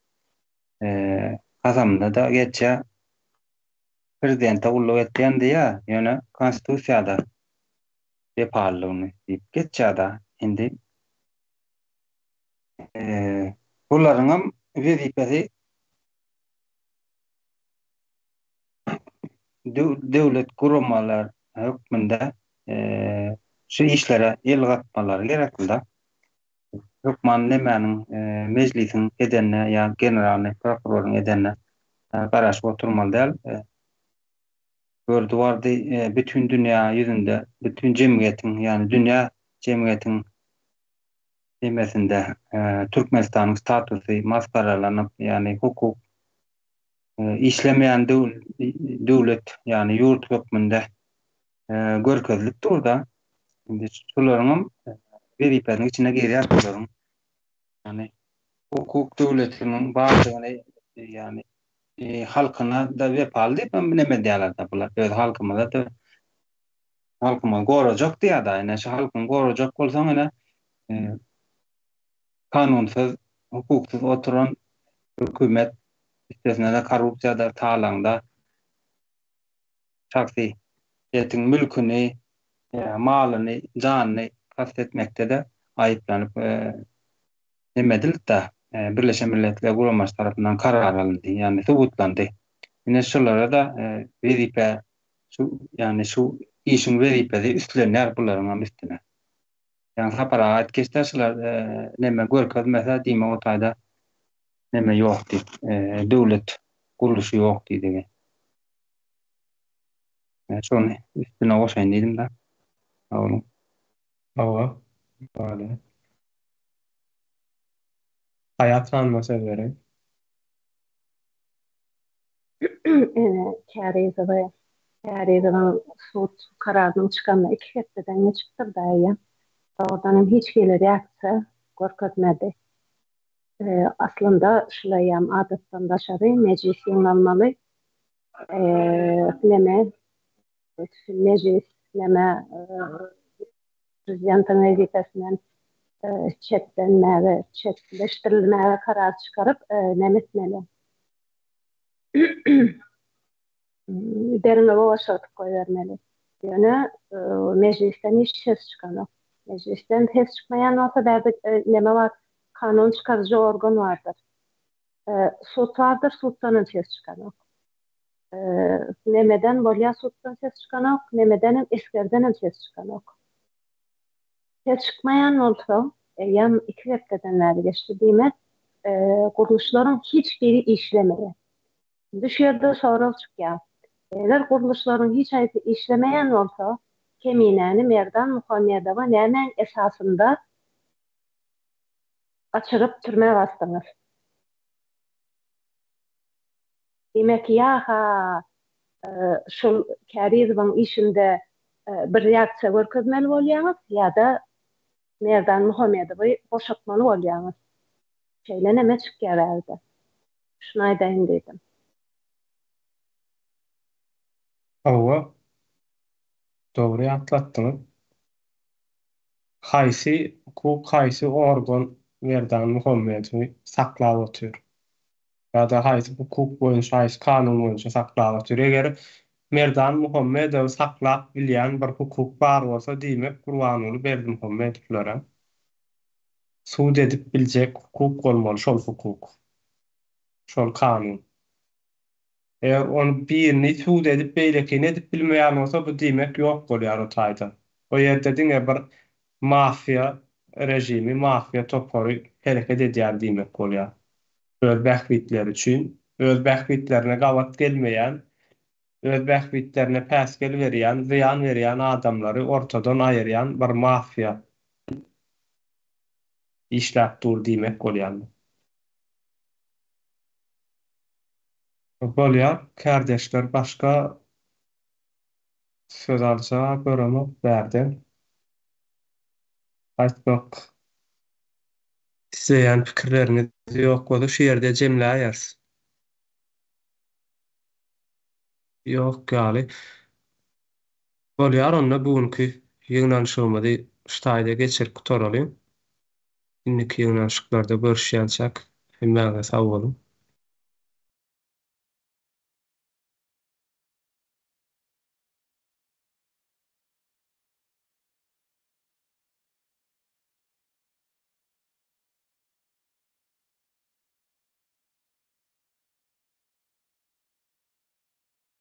kasamynda-da geçýär prezidente gulluk etýän diýýär ýöne konstitusiýada wepalylygyny diýip geçýär-de indi bularyňam wezipesi döwlet guramalar hökmünde şu işlere el gatmalary gerekli-de. Hökman nemäniň mejlisiň edenine ýa generalnyý prokuroryň edenine garaşyp oturmaly däl. Gördi bardy bütin dünýä ýüzünde, bütin jemgyýetiň, ýagny dünýä jemgyýetiň nemesinde Türkmenistanyň statusy masgaralanyp, ýagny hukuk işlemeýän döwlet, ýagny ýurt hökmünde görkezilip dur-da. Indi şularyňam wezipesiniň içine girýär bularyň. Ýagny hukuk döwletiniň bardygyny, ýagny halkyna-da wepaly diýip hem neme edýärler-de bular. Öz halkymyza-da halkymyzy gorajak diýýär-de. Ine şu halkyňy gorajak bolsaň ine kanunsyz, hukuksyz oturan hökümet, üstesine-de korrupsiýada, talaňda şahsyýetiň mülküni, malyny, janyny kast etmekde-de aýyplanyp neme edildi-de, Birleşen Milletler Guramasy tarapyndan karar alyndy, ýagny subutlandy. Ine şulara-da wezipe, şu, ýagny şu işiň wezipesi üstlenýär bularyňam üstüne. Ýagny Sapar aga aýdyp geçdi şular neme görkezmese diýmek o taýda neme ýok diýip, döwlet gurluşy ýok diýdigi. Men şony üstüne goşaýyn diýdim-de. Sag boluň. Hawa. Bolýar. Haýat hanyma söz bereýin. Ene Kärizowy, Kärizowyň sud kararynyň çykanyna iki hepdeden geçipdir daýy. Dogrudan hem hiç hili reaksiýa görkezmedi. Aslynda şulaýam adatdan daşary mejlis ýygnalmaly. Neme mejlis neme prezidentiň wezipesinden çetlenmäge, çetleşdirilmäge karar çykaryp neme etmeli. Derňewe boşadyp goýbermeli. Ýöne mejlisden hiç ses çykanok. Mejlisden ses çykmaýan bolsa bärde neme bar? Kanun çykaryjy organ bardyr. Sud bardyr, suddan hem ses çykanok. Nemeden bolýar suddan ses çykanok, nemeden hem esgerden hem ses çykanok. Ses çykmaýan bolsa, eýýäm iki hepdeden bäri geçdi diýmek, gurluşlaryň hiç biri işlemeýär. Indi şu ýerde sorag çykýar. Eger gurluşlaryň hiç haýsy işlemeýän bolsa, Keminäni Merdan Muhammedowa nämäň esasynda gaçyryp türmä basdyňyz? Diýmek, ýa-ha şol Kärizowyň işinde bir reaksiýa görkezmeli bolýaňyz, ýa-da Merdan Muhammedowy boşatmaly bolýaňyz. Şeýle neme çykýar bärde. Şuny aýdaýyn diýdim. Hawa. Dogry ýatlatdyňyz. Haýsy hukuk, haýsy organ Merdan Muhammedowy saklap otyr? Ýa-da haýsy hukuk boýunça, haýsy kanun boýunça saklap otyr? Eger Merdan Muhammedowy saklap bilýän bir hukuk bar bolsa, diýmek Gurbanguly Berdimuhamedowlara sud edip biljek hukuk bolmaly, şol hukuk, şol kanun. Eger ony birini sud edip beýlekini edip bilmeýän bolsa bu diýmek ýok bolýar o taýda. O ýerde diňe bir mafiýa režimi, mafiýa topary hereket edýär diýmek bolýar. Öz bähbitleri üçin, öz bähbitlerine gabat gelmeýän, öz bähbitlerine päsgel berýän, zyýan berýän adamlary ortadan aýyrýan bir mafiýa işläp dur diýmek bolýar. Bolýar, kärdeşler başga söz alja göremok bärden. Aýtmak isleýän pikirleriňiz ýok bolsa şu ýerde jemläýeris. Ýok ýaly. Bolýar onda bu günki ýygnanyşygymyzy şu taýda geçirip gutaralyň. Indiki ýygnanyşyklarda görüşýänçäk hemmäňize sag boluň.